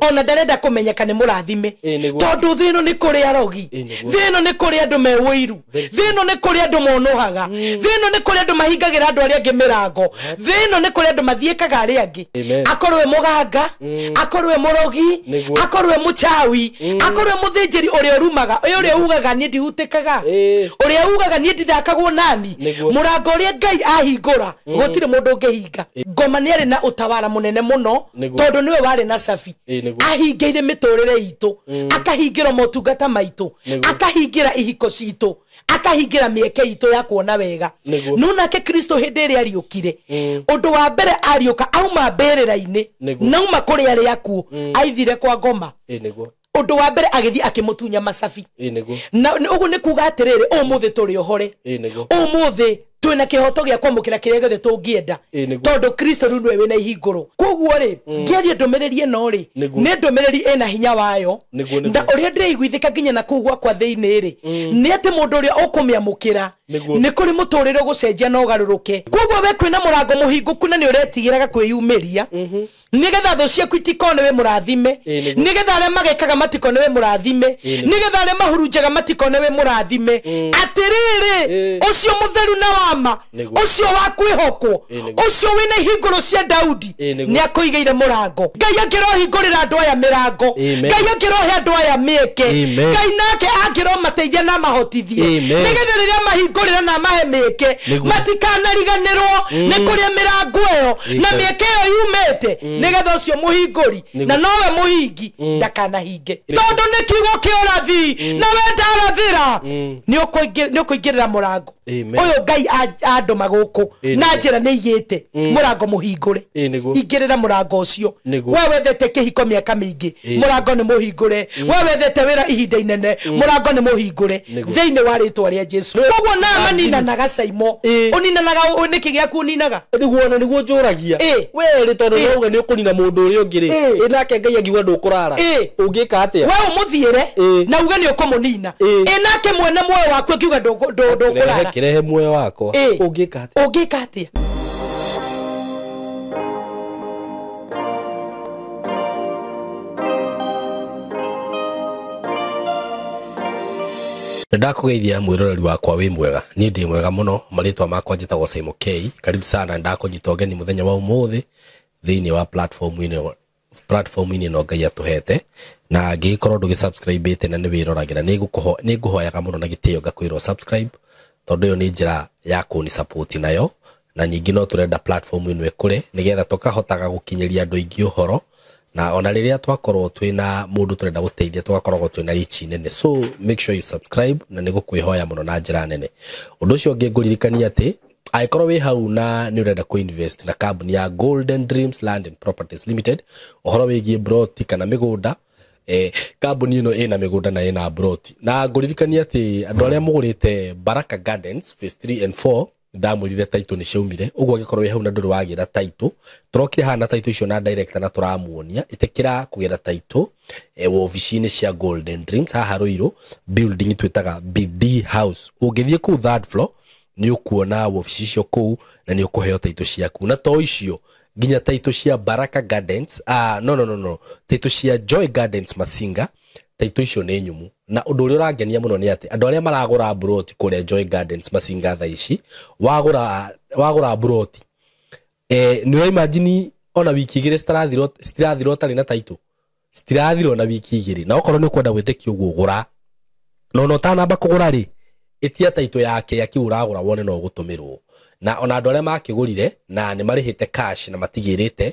Ona ndarenda kũmenyeka nĩ mũrathime. Ĩĩ, nĩguo. Tondũ thĩ ĩno nĩ kũrĩ arogi. Ĩĩ, nĩguo. Thĩ ĩno nĩ kũrĩ andũ me ũiru. Thĩ ĩno nĩ kũrĩ andũ monũhaga. Thĩ ĩno nĩ kũrĩ andũ mahingagĩra andũ arĩa angĩ mĩrango. Thĩ ĩno nĩ kũrĩ andũ mathiĩkaga arĩa angĩ. Amen. Akorwo e mũganga, akorwo e mũrogi, Nĩguo. akorwo e mũchawi, akorwo e mũthĩnjĩri ũrĩa ũrumaga, ũrĩa ugaga niĩ ndihutĩkaga, Ĩĩ. ũrĩa ugaga niĩ ndithakagwo nani. Nĩguo. Mũrango ũrĩa Ngai ahingũra gũtirĩ mũndũ ũngĩhinga. Ngoma nĩ arĩ na ũtawara mũnene mũno Nĩguo. tondũ nĩwe warĩ na cabi. Ĩĩ, nĩguo. Ahingĩire mĩtũrĩre itũ, akahingĩra motungata maitũ, Nĩguo. akahingĩra ihiko citũ, akahingĩra mĩeke itũ ya kuona wega. Nĩguo. No nake Kristo hĩndĩ ĩrĩa ariũkire, ũndũ wa mbere ariũka auma mbĩrĩra-inĩ, Nĩguo. nauma kũrĩ arĩa akuũ, aithire kwa ngoma. Ĩĩ, nĩguo. Ũndũ wa mbere agĩthiĩ akĩmũtunya macabi. Ĩĩ, nĩguo. Na ũguo nĩ kuga atĩrĩrĩ, ũmũthĩ tũrĩ ohore. Ĩĩ, nĩguo. Ũmũthĩ twĩna kĩhoto gĩa kwamũkĩra kĩrĩa gĩothe tũngĩenda. Ĩĩ, nĩguo. Tondũ Kristo rĩu nĩwe wĩna ihingũro. Koguo rĩ, ngĩaria ndũmĩrĩri ĩno rĩ, Nĩguo. nĩ ndũmĩrĩri ĩna hinya wayo. Nĩguo, nĩguo. Na ũrĩa ndĩraiguithĩka nginya na kũu gwakwa thĩinĩ rĩ, nĩ atĩ mũndũ ũrĩa ũkũmĩamũkĩra, Nĩguo. nĩ kũrĩ mũtũrĩre ũgũcenjia na ũgarũrũke. Koguo we kwĩna mũrango mũhingũku na nĩ ũretigĩraga kwĩyumĩria, nĩgetha thũ ciaku itikone wĩ mũrathime, Ĩĩ, nĩguo. nĩgetha arĩa magekaga matikone wĩ mũrathime, Ĩĩ, nĩguo. nĩgetha arĩa mahurunjaga matikone wĩ mũrathime. Atĩrĩrĩ, Ĩĩ. ũcio mũtheru na wama, Nĩguo. ũcio wa kwĩhokwo, Ĩĩ, nĩguo. ũcio wĩna ihingũro cia Daudi, Ĩĩ, nĩguo. nĩ akũigĩire mũrango. Ngai angĩrohingũrĩra andũ aya mĩrango, Amen. Ngai angĩrohe andũ aya mĩeke, Amen. Ngai nake angĩromateithia na amahotithie, Amen. nĩgetha rĩrĩa mahingũrĩra na amahe mĩeke, Nĩguo. matikanariganĩrwo nĩ kũrĩa mĩrango ĩyo na Amen. mĩeke ĩyo yumĩte, nĩgetha ũcio mũhingũri Nĩguo. na nowe mũhingi ndakanahinge, tondũ nĩ kiugo kĩa ũrathi na we ndarathĩra, nĩ ũkũingĩrĩra mũrango Amen. ũyũ Ngai andũma gũkũ Ĩĩ, na nĩguo. njĩra nĩ igĩte mũrango mũhingũre. Ĩĩ, nĩguo. Ingĩrĩra mũrango ũcio. Nĩguo. We wethete kĩhiko mĩaka mĩingĩ, Ĩĩ. mũrango nĩ mũhingũre. We wethete wĩra ihinda inene, mũrango nĩ mũhingũre Nĩguo. thĩinĩ wa rĩtwa rĩa Jesu. Koguo nama ninanaga Saimo, Ĩĩ. ũninanaga nĩkĩ gĩaku ũninaga? Nĩguo ona nĩguo njũragia. Ĩĩ. We rĩ, tondũ Ĩĩ. nĩwauga nĩ ũkũnina mũndũ ũrĩa ũngĩ rĩ, Ĩĩ. ĩ nake Ngai angiuga ndũkũrara, Ĩĩ. ũngĩka atĩa? We ũmũthiĩre Ĩĩ. na uge nĩ ũkũmũnina, Ĩĩ. ĩ nake mwene muoyo waku akiuga ndũkũrara, Kĩrehe muoyo wakwa, Ĩĩ. ũngĩka atĩa? Ũngĩka atĩa? Ndakũgeithia mwĩroreri wakwa, wĩ mwega? Niĩ ndĩ mwega mũno. Marĩtwa makwa njĩtagwo Simon K. Karibu sana, ndakũnyita ũgeni mũthenya wa ũmũthĩ thĩinĩ wa platform ĩno, platform ĩno Ngai atũhete. Na angĩgĩkorwo ndũgĩ-subscribe-ĩte na nĩ wĩroragĩra, nĩ ngũhoyaga mũno na gĩtĩo ngakwĩrwo subscribe, tondũ ĩyo nĩ njĩra ya kũni support nayo. Na ningĩ no tũrenda platform ĩno ĩkũre nĩgetha tũkahotaga gũkinyĩria andũ aingĩ ũhoro, na ona rĩrĩa twakorwo twĩna mũndũ tũrenda gũteithia tũgakoragwo twĩna reach nene. So make sure you subscribe, na nĩ gũkwĩhoya mũno na njĩra nene. Ũndũ ũcio ũngĩ ngũririkania atĩ angĩkorwo wĩ hau na nĩ ũrenda kũ-invest na kambuni ya Golden Dreams Land and Properties Limited, ũhoro wĩgiĩ broti kana mĩgũnda, kambuni ĩno ĩna mĩgũnda na ĩna broti. Na ngũririkania atĩ andũ arĩa mũgũrĩte Baraka Gardens phase 3 and 4, ndamwĩrire title nĩ ciaumire. Ũguo angĩkorwo wĩ hau na ndũrĩ wagĩra title, tũrokire haha na title icio na director na tũramuonia. Ĩtĩkĩra kũgĩra title, wobici-inĩ cia Golden Dreams haha Ruiru building twĩtaga BD House. Ũngĩthiĩ kũu third floor nĩ ũkuona wobici icio kũu na nĩ ũkũheo title ciaku. Na to icio, nginya title cia Baraka Gardens, no, no, no, no, title cia Joy Gardens Masinga, title icio nĩ nyumu. Na ũndũ ũrĩa ũrangenia mũno nĩ atĩ andũ arĩa maragũra broti kũrĩa Joy Gardens Masinga thaa ici, wagũra broti, nĩ ũra imagine ona wiki igĩrĩ citirathirwo ũtarĩ na title, citirathirwo na wiki igĩrĩ. Na okorwo nĩ ũkwenda gwĩtĩkia ũguo, gũra. Na ona ũtanamba kũgũra rĩ, ĩtia title yake ya kĩu ũragũra wone no ũgũtũmĩrwo. Na ona andũ arĩa makĩgũrire na nĩ marĩhĩte cash na matigĩrĩte,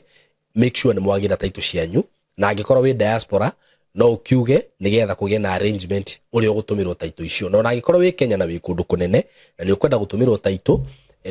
make sure nĩ mwagĩra title cianyu. Na angĩkorwo wĩ diaspora no ũkiuge nĩgetha kũgĩe na arrangement ũrĩa ũgũtũmĩrwo title icio. Na ona angĩkorwo wĩ Kenya na wĩ kũndũ kũnene na nĩ ũkwenda gũtũmĩrwo title,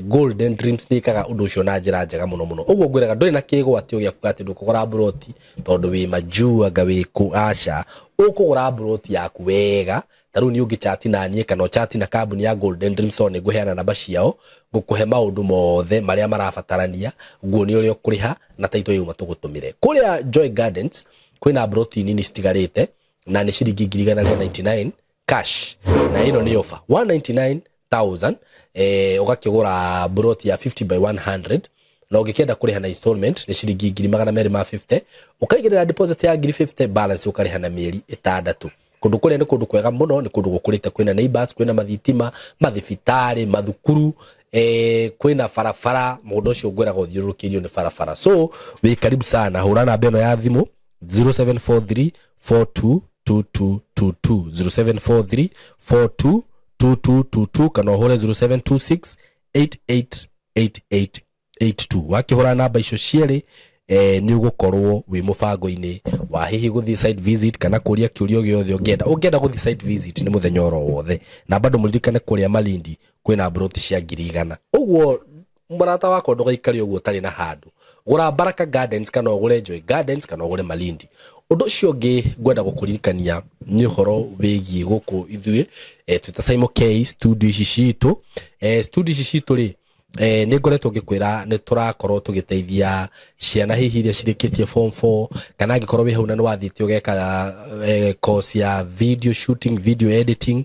Golden Dreams nĩ ĩkaga ũndũ ũcio na njĩra njega mũno mũno. Ũguo ngwĩraga ndũrĩ na kĩgwatio gĩa kuga atĩ ndũkũgũra broti tondũ wĩ majuu anga wĩ kũ, aca. Ũkũgũra broti yaku wega. Ta rĩu nĩ ũngĩchati na niĩ kana ũchati na kambuni ya Golden Dreams, tondũ nĩ ngũheana namba ciao, ngũkũhe maũndũ mothe marĩa marabatarania, nguonie ũrĩa ũkũrĩha na title yauma tũgũtũmĩre. Kũrĩa Joy Gardens kwĩna broti nini citigarĩte na nĩ ciringi ngiri igana rĩa 99 cash, na ĩno nĩ offer 199,000, ũgakĩgũra broti ya 50 by 100 Na ũngĩkĩenda kũrĩha na installment nĩ ciringi 250,000, ũkaigĩrĩra deposit ya 50,000, balance ũkarĩha na mĩeri 6. Kũndũ kũrĩa nĩ kũndũ kwega mũno, nĩ kũndũ gũkũrĩte, kwĩna neighbors, kwĩna mathitima, mathibitarĩ, mathukuru, kwĩna barabara. Mũgũnda ũcio ngwĩraga ũthiũrũrũkĩirio nĩ barabara. So wĩ karibu sana, hũra namba ĩno ya thimũ 0743 422222, 0743 422222, kana ũhũre 0726 888882. Wakĩhũra namba icio cierĩ, nĩ ũgũkorwo wĩ mũbango-inĩ wa hihi gũthiĩ site visit kana kũria kĩũria gĩothe ũngĩenda. Ũngĩenda gũthiĩ site visit nĩ mũthenya oro wothe. Na bado mũririkane kũrĩa Malindi kwĩna mburoti cia 100,000. Ũguo mũrata wakwa ndũgaikare ũguo ũtarĩ na handũ. Gũra Baraka Gardens kana ũgũre Joy Gardens kana ũgũre Malindi. Ũndũ ũcio ũngĩ ngwenda gũkũririkania nĩ ũhoro wĩgiĩ gũkũ ithuĩ, twĩta Simon K studio ici citũ. Studio ici citũ rĩ, nĩ ngoretwo ngĩkwĩra nĩ tũrakorwo tũgĩteithia ciana hihi iria cirĩkĩtie form 4, kana angĩkorwo wĩ hau na nĩ wathiĩte ũgeka course ya video shooting, video editing,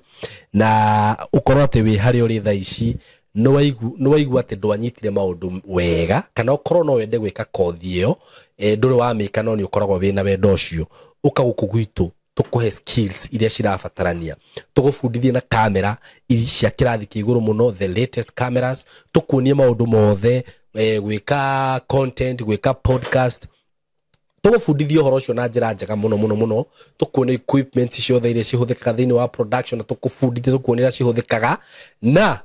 na ũkorwo atĩ wĩ harĩa ũrĩ thaa ici nĩ waigua atĩ ndwanyitire maũndũ wega, kana ũkorwo no wende gwĩka kothi ĩyo, ndũrĩ wamĩka no nĩ ũkoragwo wĩna wendo ũcio, ũka gũkũ gwitũ tũkũhe skills iria cirabatarania, tũgũbundithie na kamera cia kĩrathi kĩa igũrũ mũno, the latest cameras, tũkuonie maũndũ mothe, gwĩka content, gwĩka podcast, tũgũbundithia ũhoro ũcio na njĩra njega mũno mũno mũno, tũkuonie equipment ciothe iria cihũthĩkaga thĩinĩ wa production, na tũkũbundithie tũkuonie ũrĩa cihũthĩkaga, na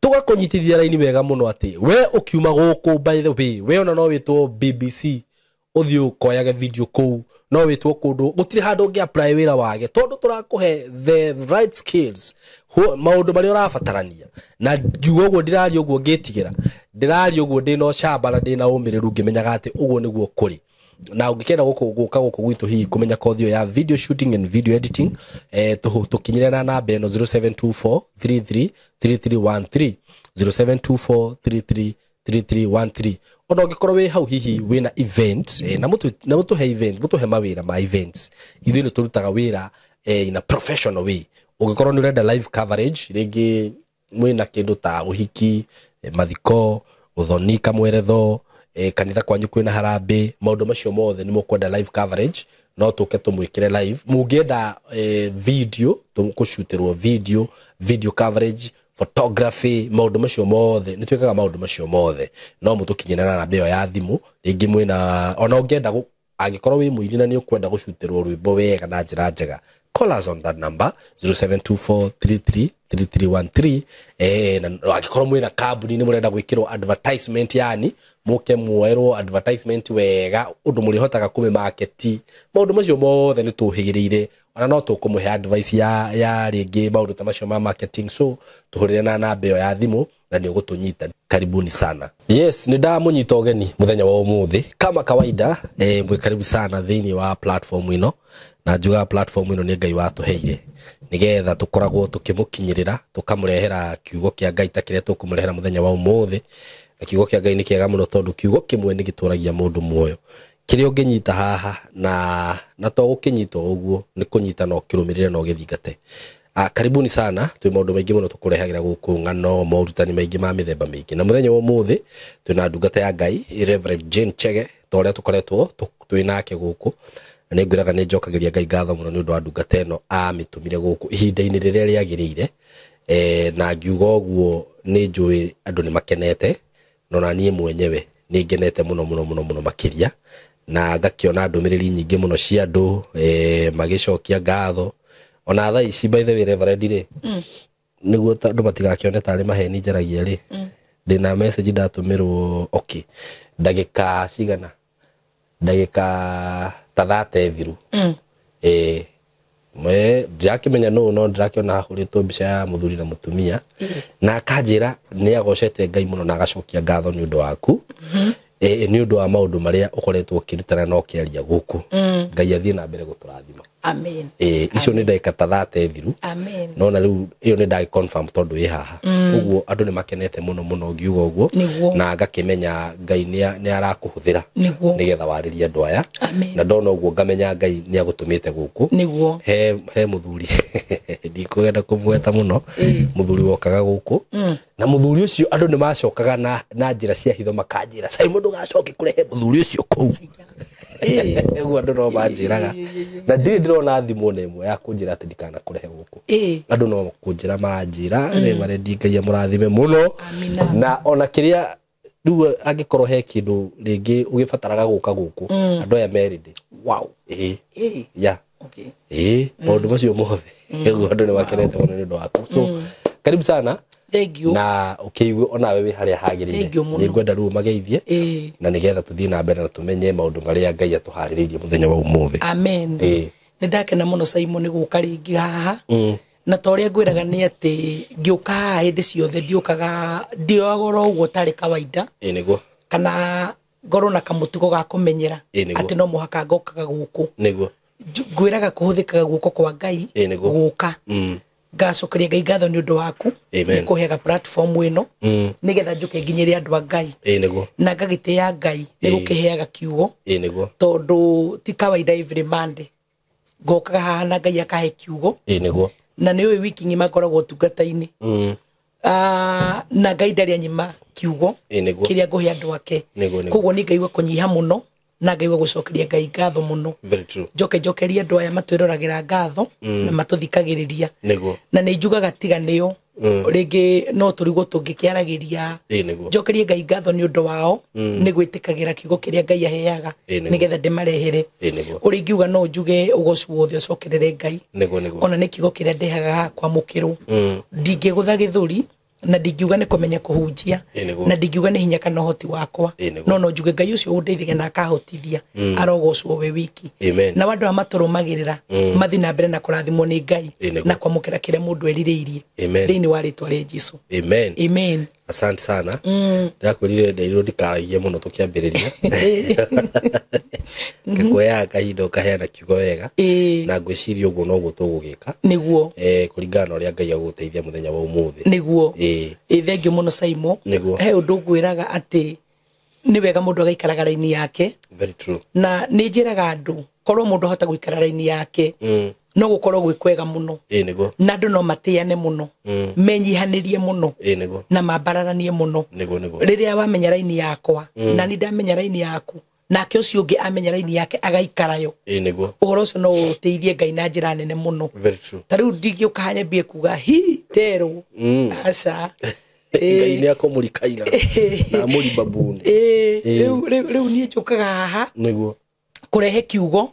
tũgakũnyitithia raini wega mũno atĩ we ũkiuma gũkũ, by the way, we ona no wĩtwo BBC ũthiĩ ũkoyage video kũu, no wĩtwo kũndũ gũtirĩ handũ ũngĩ apply wĩra wage, tondũ tũrakũhe the right skills, maũndũ marĩa ũrabatarania. Na ngiuga ũguo ndĩraria ũguo ngĩtigĩra, ndĩraria ũguo ndĩna ũcamba na ndĩna ũmĩrĩru ngĩmenyaga atĩ ũguo nĩguo kũrĩ. Na ũngĩkenda gũka gũkũ gwitũ hihi kũmenya kothi ĩyo ya video shooting and video editing, tũkinyĩre na namba ĩno 0724 33 3313, 0724 33 3313. Ona ũngĩkorwo wĩ hau hihi wĩna event, na mũtũhe event, mũtũhe mawĩra ma events, ithuĩ nĩ tũrutaga wĩra in a professional way. Ũngĩkorwo nĩ ũrenda live coverage, rĩngĩ mwĩna kĩndũ ta ũhiki, mathiko, ũthoni, kamweretho, kanitha kwanyu kwĩna harambĩ, maũndũ macio mothe nĩ mũkwenda live coverage, no tũke tũmwĩkĩre live. Mũngĩenda video, tũkũcutĩrwo video, video coverage, photography, maũndũ macio mothe nĩ twĩkaga maũndũ macio mothe, no mũtũkinyĩre na namba ĩyo ya thimũ. Rĩngĩ mwĩna ona ũngĩenda, angĩkorwo wĩ mũini na nĩ ũkwenda gũcutĩrwo rwĩmbo wega na njĩra njega, call us on that number 0724 33 3313. Na angĩkorwo mwĩna kambuni nĩ mũrenda gwĩkĩrwo advertisement, yani mũke muoerwo advertisement wega ũndũ mũrĩhotaga kũmĩmarket, maũndũ macio mothe nĩ tũhĩgĩrĩire, ona no tũkũmũhe advice ya rĩngĩ maũndũ ta macio ma marketing. So tũhũrĩre na namba ĩyo ya thimũ na nĩ ũgũtũnyita. Karibuni sana. Yes, nĩ ndamũnyita ũgeni mũthenya wa ũmũthĩ kama kawaida. Mwĩ karibu sana thĩinĩ wa platform ĩno, na njugaga platform ĩno nĩ Ngai watũheire nĩgetha tũkoragwo tũkĩmũkinyĩrĩra, tũkamũrehera kiugo kĩa Ngai ta kĩrĩa tũkũmũrehera mũthenya wa ũmũthĩ. Na kiugo kĩa Ngai nĩ kĩega mũno, tondũ kiugo kĩmwe nĩ gĩtũragia mũndũ muoyo. Kĩrĩa ũngĩnyita haha na to gũkĩnyita ũguo, nĩ kũnyita na ũkĩrũmĩrĩre na ũgĩthingate. Karibuni sana, twĩ maũndũ maingĩ mũno tũkũrehagĩra gũkũ, ng'ano, morutani maingĩ ma mĩthemba mĩingĩ. Na mũthenya wa ũmũthĩ twĩna ndungata ya Ngai, Reverend Jane Chege, ta ũrĩa tũkoretwo twĩ nake gũkũ. Na nĩ ngwĩraga nĩ njokagĩria Ngai ngatho mũno nĩ ũndũ wa ndungata ĩno amĩtũmire gũkũ ihinda-inĩ rĩrĩa rĩagĩrĩire. Na ngiuga ũguo nĩ njũĩ andũ nĩ makenete, no na niĩ mwenyewe nĩ ngenete mũno mũno mũno mũno makĩria, na ngakĩona ndũmĩrĩri nyingĩ mũno cia andũ, magĩcokia ngatho. Ona thaa ici by the way Reverend rĩ, nĩguo andũ matigakĩone tarĩ maheni njaragia rĩ, ndĩna message ndatũmĩrwo, okay, ndagĩka cigana, ndagĩka ta 30 thiru. Ndirakĩmenya nũ, no ndĩrakĩona hahũrĩtwo mbica ya mũthuri na mũtumia, na akanjĩra nĩ agocete Ngai mũno na agacokia ngatho nĩ ũndũ waku, nĩ ũndũ wa maũndũ marĩa ũkoretwo ũkĩrutana na ũkĩaria gũkũ. Ngai athiĩ na mbere gũtũrathima. Amen. Icio nĩ ndagĩka ta 30 thiru. Amen. Nona rĩu ĩyo nĩ ndagĩ confirm tondũ ĩ haha. Ũguo andũ nĩ makenete mũno mũno ngiuga ũguo. Nĩguo. Na ngakĩmenya Ngai nĩ arakũhũthĩra. Nĩguo. Nĩgetha warĩrie andũ aya. Amen. Na ndona ũguo ngamenya Ngai nĩ agũtũmĩte gũkũ. Nĩguo. He mũthuri ndikũgenda kũmweta mũno, mũthuri wokaga gũkũ, na mũthuri ũcio andũ nĩ macokaga na njĩra cia hitho makanjĩra, Simon ndũgacoke kũrehe mũthuri ũcio kũu. Ũguo andũ no manjĩraga, na ndirĩ ndĩrona thimũ ona ĩmwe ya kũnjĩra atĩ ndikanakũrehe gũkũ. Andũ no kũnjĩra maranjĩra, Reverend Ngai amũrathime mũno. Amina. Na ona kĩrĩa rĩu angĩkorwo he kĩndũ rĩngĩ ũgĩbataraga gũka gũkũ, andũ aya merĩndĩ. Wow. Ya. Okay. Maũndũ macio mothe ũguo andũ nĩ makenete mũno nĩ ũndũ waku, so karibu sana. Thank you. Na ũkĩigue onawe wĩ harĩa hagĩrĩire. Thank you mũno. Nĩ ngwenda rĩu ũmageithie, na nĩgetha tũthiĩ na mbere na tũmenye maũndũ marĩa Ngai atũharĩrĩirie mũthenya wa ũmũthĩ. Amen. Nĩ ndakena mũno Simon nĩ gũka rĩngĩ haha. Na ta ũrĩa ngwĩraga nĩ atĩ ngĩũka haha hĩndĩ ciothe ndiũkaga ndioyaga oro ũguo tarĩ kawaida. Nĩguo. Kana ngorwo na kamũtugo ga kũmenyera Nĩguo. atĩ no mũhaka ngokaga gũkũ. Nĩguo. Ngwĩraga kũhũthĩkaga guoko kwa Ngai Nĩguo. gũka. Ngacokeria Ngai ngatho nĩ ũndũ waku. Amen. Nĩ kũheaga platform ĩno nĩgetha njũke nginyĩre andũ a Ngai. Nĩguo. Na ngagĩtĩĩa Ngai nĩ gũkĩheaga kiugo. Nĩguo. Tondũ ti kawaida every Monday ngokaga haha na Ngai akahe kiugo. Nĩguo. Na nĩ ũĩ wiki ng'ima ngoragwo ũtungata-inĩ. Na Ngai ndarĩ anyima kiugo Nĩguo. kĩrĩa ngũhe andũ ake. Nĩguo, nĩguo. Koguo nĩ ngaigua kũnyiha mũno na ngaigua gũcokeria Ngai ngatho mũno. Very true. Njoke njokerie andũ aya matwĩroragĩra ngatho na matũthikagĩrĩria. Nĩguo. Na nĩ njugaga tiga nĩo rĩngĩ no tũrigwo tũngĩkĩaragĩria. Nĩguo. Njokerie Ngai ngatho nĩ ũndũ wao nĩ gwĩtĩkagĩra kiugo kĩrĩa Ngai aheaga Nĩguo. nĩgetha ndĩmarehere. Nĩguo. Ũrĩa ingiuga no njuge ũgoci wothe ũcokerere Ngai. Nĩguo, nĩguo. Ona nĩ kiugo kĩrĩa ndehaga haha kwamũkĩrwo. Ndingĩgũtha gĩthũri na ndingiuga nĩ kũmenya kũhunjia, Nĩguo. na ndingiuga nĩ hinya kana ũhoti wakwa, Nĩguo. no njuge Ngai ũcio ũndeithagia na akahotithia arogocwo we wiki. Amen. Na andũ aya matũrũmagĩrĩra mathiĩ na mbere na kũrathimwo nĩ Ngai Nĩguo. na kwamũkĩra kĩrĩa mũndũ erirĩirie Amen. thĩinĩ wa rĩtwa rĩa Jesũ. Amen. Amen. Asante sana. Ndĩrakwĩrire nderirwo ndikaragie mũno tũkĩambĩrĩria. Ngakũheaga kahinda ũkaheana kiugo wega. Na ngwĩciria ũguo noguo tũgũgĩka. Nĩguo. Kũringana na ũrĩa Ngai agũgũteithia mũthenya wa ũmũthĩ. Nĩguo. Thengiũ mũno Simon. Nĩguo. He ũndũ ngwĩraga atĩ nĩ wega mũndũ agaikaraga raini yake. Very true. Na nĩ njĩraga andũ korwo mũndũ ahota gũikara raini yake no gũkorwo gwĩ kwega mũno. Nĩguo. Na andũ no matĩane mũno, menyihanĩrie mũno, Nĩguo. na mambararanie mũno. Nĩguo, nĩguo. Rĩrĩa wamenya raini yakwa, na ni ndamenya raini yaku, nake ũcio ũngĩ amenya raini yake agaikarayo. Nĩguo. Ũhoro ũcio no ũteithie Ngai na njĩra nene mũno. Very true. Ta rĩu ndingĩũka haha nyambie kuga hi nderwo. Aca. Ngai nĩ akũmũrikaina na amũribabuni. Rĩu niĩ njũkaga haha Nĩguo. kũrehe kiugo,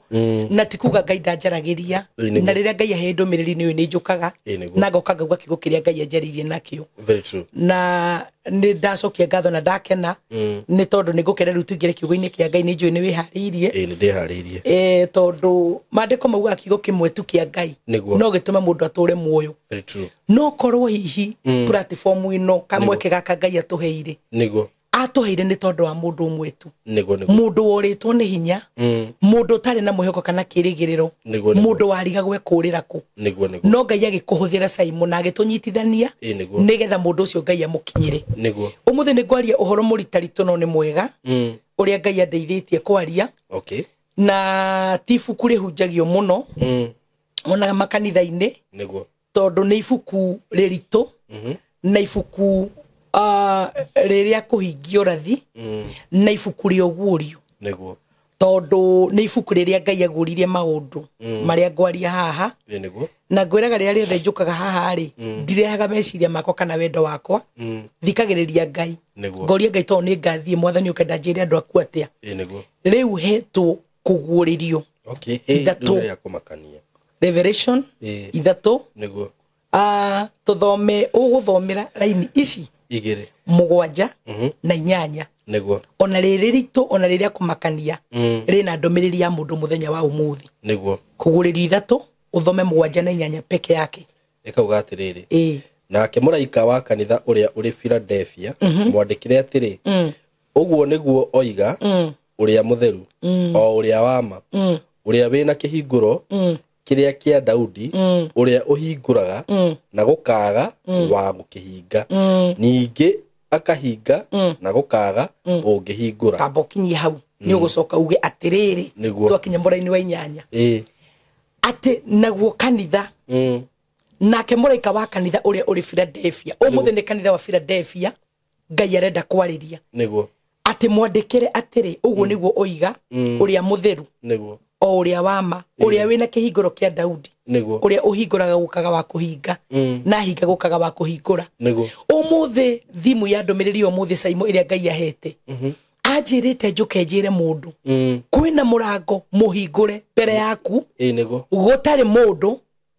na ti kuga Ngai ndanjaragĩria. Nĩguo. Na rĩrĩa Ngai ahe ndũmĩrĩri nĩyo nĩ njũkaga Nĩguo. na ngoka ngauga kiugo kĩrĩa Ngai anjarĩirie nakĩo. Very true. Na nĩ ndacokia ngatho na ndakena nĩ tondũ nĩ ngũkena rĩu tũingĩre kiugo-inĩ kĩa Ngai, nĩ njũĩ nĩ wĩharĩirie. Nĩ ndĩharĩirie. Tondũ maandĩko maugaga kiugo kĩmwe tu kĩa Ngai Nĩguo. no gĩtũme mũndũ atũre muoyo. Very true. No korwo hihi platform ĩno kamweke gaka Ngai atũheire, Nĩguo. atũheire nĩ tondũ wa mũndũ ũmwe tu. Nĩguo, nĩguo. Mũndũ worĩtwo nĩ hinya, mũndũ ũtarĩ na mwĩhoko kana kĩrĩgĩrĩro, Nĩguo, nĩguo. mũndũ warigagwo ekũrĩra kũ. Nĩguo, nĩguo. No Ngai agĩkũhũthĩra Simon na agĩtũnyitithania Nĩguo. nĩgetha mũndũ ũcio Ngai amũkinyĩre. Nĩguo. Ũmũthĩ nĩ ngwaria ũhoro mũritaritũ no nĩ mwega, ũrĩa Ngai andeithĩtie kwaria. Okay. Na ti ibuku rĩhunjagio mũno ona makanitha-inĩ. Nĩguo. Tondũ nĩ ibuku rĩritũ na ibuku rĩrĩa kũhingia ũrathi na ibuku rĩa ũguũrio. Nĩguo. Tondũ nĩ ibuku rĩrĩa Ngai aguũririe maũndũ marĩa ngwaria haha. Nĩguo. Na ngwĩraga rĩrĩa rĩothe njũkaga haha rĩ, ndirehaga meciria makwa kana wendo wakwa, thikagĩrĩria Ngai. Nĩguo. Ngoria Ngai tondũ nĩ ngathiĩ mwathani ũkenda njĩre andũ aku atĩa. Nĩguo. Rĩu hetwo kũguũrĩrio. Okay. Ithatũ. Rĩu rĩa kũmakania. Revelation 3. Nĩguo. Tũthome, ũgũthomera raini ici 2 7 na 8. Nĩguo. Ona rĩrĩ ritũ ona rĩrĩa kũmakania rĩna ndũmĩrĩri ya mũndũ mũthenya wa ũmũthĩ. Nĩguo. Kũguũrĩrio 3 ũthome 7 na 8 peke yake. Ĩkauga atĩrĩrĩ. Nake mũraika wa kanitha ũrĩa ũrĩ Philadelphia mwandĩkĩre atĩrĩ, ũguo nĩguo oiga ũrĩa mũtheru, o ũrĩa wa ma, ũrĩa wĩna kĩhingũro Kĩrĩa kĩa Daudi, ũrĩa ũhingũraga na gũkaaga wa gũkĩhinga, ningĩ akahinga na gũkaaga ũngĩhingũra. Kamba ũkinyie hau, nĩ ũgũcoka uge atĩrĩrĩ, Nĩguo. twakinya mũraini wa 8, Ĩĩ. atĩ naguo kanitha, nake mũraika wa kanitha ũrĩa ũrĩ Philadelphia, ũmũthĩ nĩ kanitha wa Philadelphia Ngai arenda kwarĩria, Nĩguo. atĩ mwandĩkĩre atĩrĩ, ũguo nĩguo oiga ũrĩa mũtheru, Nĩguo. o ũrĩa wa ma, ũrĩa wĩna kĩhingũro kĩa Daudi, Nĩguo. ũrĩa ũhingũraga gũkaga wa kũhinga, na hinga gũkaga wa kũhingũra. Nĩguo. Ũmũthĩ thimu ya ndũmĩrĩri ya ũmũthĩ Saimo ĩrĩa Ngai ahete, anjĩrĩte njũke njĩre mũndũ, kwĩna mũrango mũhingũre mbere yaku, Ĩĩ nĩguo. gũtarĩ mũndũ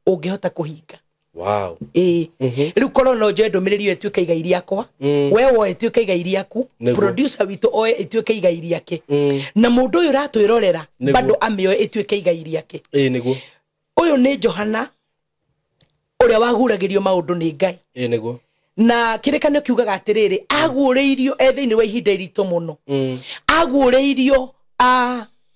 ũngĩhota kũhinga. Wow. Ĩĩ, rĩu korwo no njoe ndũmĩrĩri ĩyo ĩtuĩke igai rĩakwa, we woe ĩtuĩke igai rĩaku, Nĩguo. producer witũ oe ĩtuĩke igai rĩake, na mũndũ ũyũ ũratwĩrorera Nĩguo. bado amĩoe ĩtuĩke igai rĩake. Ĩĩ nĩguo. Ũyũ nĩ Johana ũrĩa waguragĩrio maũndũ nĩ Ngai. Ĩĩ nĩguo. Na kĩrĩkanĩro kiugaga atĩrĩrĩ, aguũrĩirio e thĩinĩ wa ihinda iritũ mũno, aguũrĩirio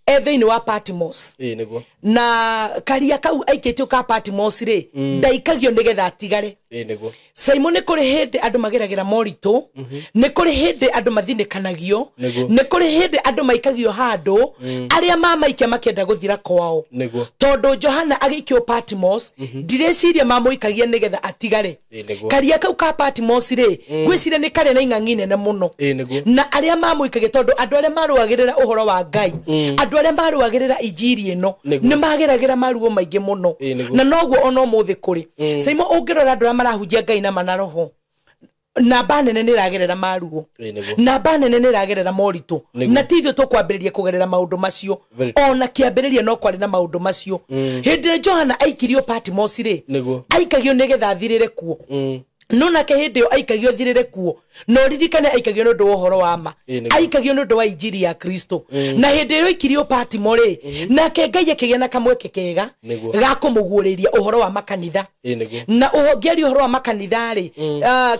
e thĩinĩ wa Patmos. Ĩĩ nĩguo. Na karia kau aikĩtio ka Patmos rĩ, ndaikagio nĩgetha atigare. Ĩĩ nĩguo. Saimo, nĩ kũrĩ hĩndĩ andũ mageragĩra moritũ, nĩ kũrĩ hĩndĩ andũ mathinĩkanagio, Nĩguo. nĩ kũrĩ hĩndĩ andũ maikagio handũ, arĩa mamaikia makĩenda gũthira kwao. Nĩguo. Tondũ Johana agĩikio Patmos, ndireciria mamũikagia nĩgetha atigare. Ĩĩ nĩguo. Karia kau ka Patmos rĩ, ngwĩciria nĩ karĩa na ing'ang'i nene mũno. Ĩĩ nĩguo. Na arĩa mamũikagia, tondũ andũ arĩa marũagĩrĩra ũhoro wa Ngai, andũ arĩa marũagĩrĩra injiri ĩno, Nĩguo. nĩ mageragĩra maruo maingĩ mũno. Ĩĩ nĩguo. Na noguo ona ũmũthĩ kũrĩ. Saimo, ũngĩrora andũ arĩa marahunjia Ngai na mana roho, namba nene nĩ ĩragerera maruo, Ĩĩ nĩguo. namba nene nĩ ĩragerera moritũ, Nĩguo. na ti ithuĩ tũkwambĩrĩria kũgerera maũndũ macio. Very true. Ona kĩambĩrĩria no kwarĩ na maũndũ macio. Hĩndĩ ĩrĩa Johana aikirio Patmos rĩ, Nĩguo. aikagio nĩgetha athirĩre kuo. No nake hĩndĩ ĩyo aikagio thirĩre kuo, no ririkane aikagio nĩ ũndũ wa ũhoro wa ma, Ĩĩ nĩguo. aikagio nĩ ũndũ wa injiri ya Kristo. Na hĩndĩ ĩrĩa aikirio Patmo rĩ, nake Ngai akĩgĩa na kamweke kega Nĩguo. ga kũmũguũrĩria ũhoro wa makanitha. Ĩĩ nĩguo. Na ũngĩaria ũhoro wa makanitha rĩ,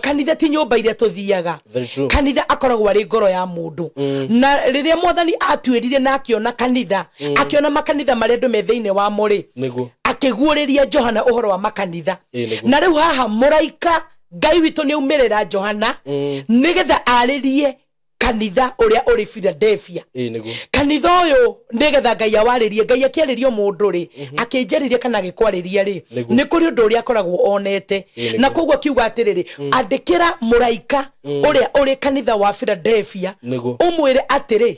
kanitha ti nyũmba iria tũthiaga. Very true. Kanitha akoragwo arĩ ngoro ya mũndũ. Na rĩrĩa mwathani atuĩrire na akĩona kanitha, akĩona makanitha marĩa andũ me thĩinĩ wamo rĩ, Nĩguo. akĩguũrĩria Johana ũhoro wa makanitha. Ĩĩ nĩguo. Na rĩu haha mũraika Ngai witũ nĩ aumĩrĩra Johana nĩgetha arĩrie kanitha ũrĩa ũrĩ Philadelphia. Ĩĩ nĩguo. Kanitha ũyũ nĩgetha Ngai awarĩrie, Ngai akĩarĩrio mũndũ rĩ, akĩnjarĩria kana agĩkwarĩria rĩ, Nĩguo. nĩ kũrĩ ũndũ ũrĩa akoragwo onete. Ĩĩ nĩguo. Na koguo akiuga atĩrĩrĩ, andĩkĩra mũraika ũrĩa ũrĩ kanitha wa Philadelphia, Nĩguo. ũmwĩre atĩrĩ,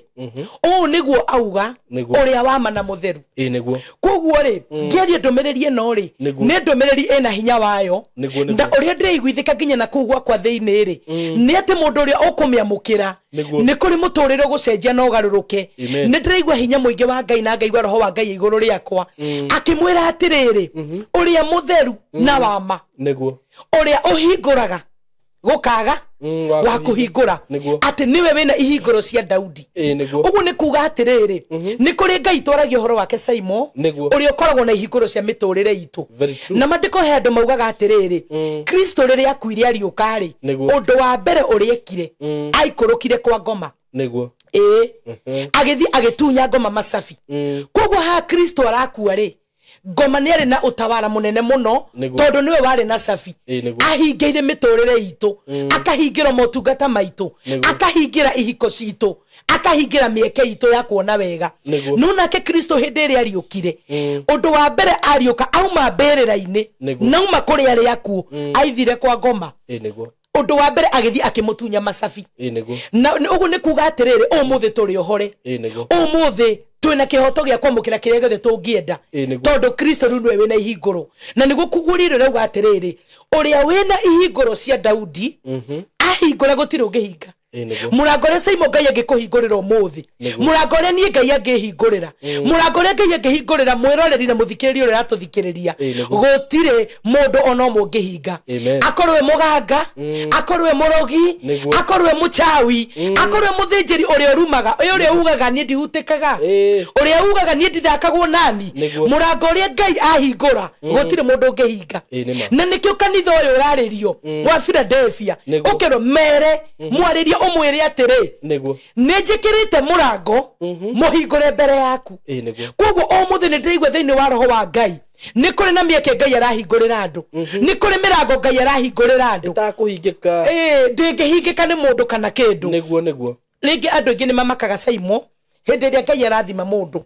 ũũ nĩguo auga Nĩguo. ũrĩa wa ma na mũtheru. Ĩĩ nĩguo. Koguo rĩ, ngĩaria ndũmĩrĩri ĩno rĩ, Nĩguo. nĩ ndũmĩrĩri ĩna hinya wayo. Nĩguo, nĩguo. Na ũrĩa ndĩraiguithĩka nginya na kũu gwakwa thĩinĩ rĩ, nĩ atĩ mũndũ ũrĩa ũkũmĩamũkĩra, Nĩguo. nĩ kũrĩ mũtũrĩre ũgũcenjia na ũgarũrũke. Amen. Nĩ ndĩraigua hinya mũingĩ wa Ngai na ngaigua roho wa Ngai igũrũ rĩakwa akĩmwĩra atĩrĩrĩ, ũrĩa mũtheru na wa ma, Nĩguo. ũrĩa ũhingũraga gũkaga wa wa kũhingũra, Nĩguo. atĩ nĩwe wĩna ihingũro cia Daudi. Ĩĩ nĩguo. Ũguo nĩ kuga atĩrĩrĩ, nĩ kũrĩ Ngai twaragia ũhoro wake Saimo, Nĩguo. ũrĩa ũkoragwo na ihingũro cia mĩtũrĩre itũ. Very true. Na mandĩko he andũ maugaga atĩrĩrĩ, Kristo rĩrĩa akuire ariũka rĩ, Nĩguo. ũndũ wa mbere ũrĩa ekire, aikũrũkire kwa ngoma. Nĩguo. Ĩĩ, agĩthiĩ agĩtunya ngoma macabi. Koguo haha Kristo arakua rĩ, ngoma nĩ arĩ na ũtawara mũnene mũno, Nĩguo. tondũ nĩwe warĩ na cabi. Ĩĩ nĩguo. Ahingĩire mĩtũrĩre itũ, akahingĩra motungata maitũ, Nĩguo. akahingĩra ihiko citũ, akahingĩra mĩeke itũ ya kuona wega. Nĩguo. No nake Kristo hĩndĩ ĩrĩa ariũkire, ũndũ wa mbere ariũka auma mbĩrĩra-inĩ, Nĩguo. nauma kũrĩ arĩa akuũ, aithire kwa ngoma. Ĩĩ nĩguo. Ũndũ wa mbere agĩthiĩ akĩmũtunya macabi. Ĩĩ nĩguo. Na ũguo nĩ kuga atĩrĩrĩ, ũmũthĩ tũrĩ ohore. Ĩĩ nĩguo. Ũmũthĩ twĩna kĩhoto gĩa kwamũkĩra kĩrĩa gĩothe tũngĩenda, Ĩĩ nĩguo. tondũ Kristo rĩu nĩwe wĩna ihingũro. Na nĩguo kuguũrĩrio rauga atĩrĩrĩ, ũrĩa wĩna ihingũro cia Daudi ahingũra gũtirĩ ũngĩhinga. Ĩĩ nĩguo. Mũrango ũrĩa Saimo Ngai angĩkũhingũrĩra ũmũthĩ, Nĩguo. mũrango ũrĩa niĩ Ngai angĩhingũrĩra, mũrango ũrĩa Ngai angĩhingũrĩra mwĩroreri na mũthikĩrĩria ũrĩa ũratũthikĩrĩria, Ĩĩ nĩguo. gũtirĩ mũndũ ona ũmwe ũngĩhinga. Amen. Akorwo wĩ mũganga, akorwo wĩ mũrogi, Nĩguo. akorwo wĩ mũchawi, akorwo wĩ mũthĩnjĩri ũrĩa ũrumaga, ũrĩa ugaga niĩ ndihutĩkaga, Ĩĩ. ũrĩa ugaga niĩ ndithakagwo nani, Nĩguo. mũrango ũrĩa Ngai ahingũra gũtirĩ mũndũ ũngĩhinga. Ĩĩ nĩ ma. Na nĩkĩo kanitha ũyũ ũrarĩrio wa Philadelphia, Nĩguo. ũkerwo mere mwarĩrie ũmwĩre atĩrĩ, Nĩguo. nĩ njĩkĩrĩte mũrango mũhingũre mbere yaku. Ĩĩ nĩguo. Koguo ũmũthĩ nĩ ndĩraigua thĩinĩ wa roho wa Ngai Nĩ kũrĩ na mĩeke Ngai arahingũrĩra andũ. Nĩ kũrĩ mĩrango Ngai arahingũrĩra andũ. Ĩtakũhingĩka. Ndĩngĩhingĩka nĩ mũndũ kana kĩndũ. Nĩguo nĩguo. Rĩngĩ andũ aingĩ nĩ mamakaga Saimo hĩndĩ ĩrĩa Ngai arathima mũndũ.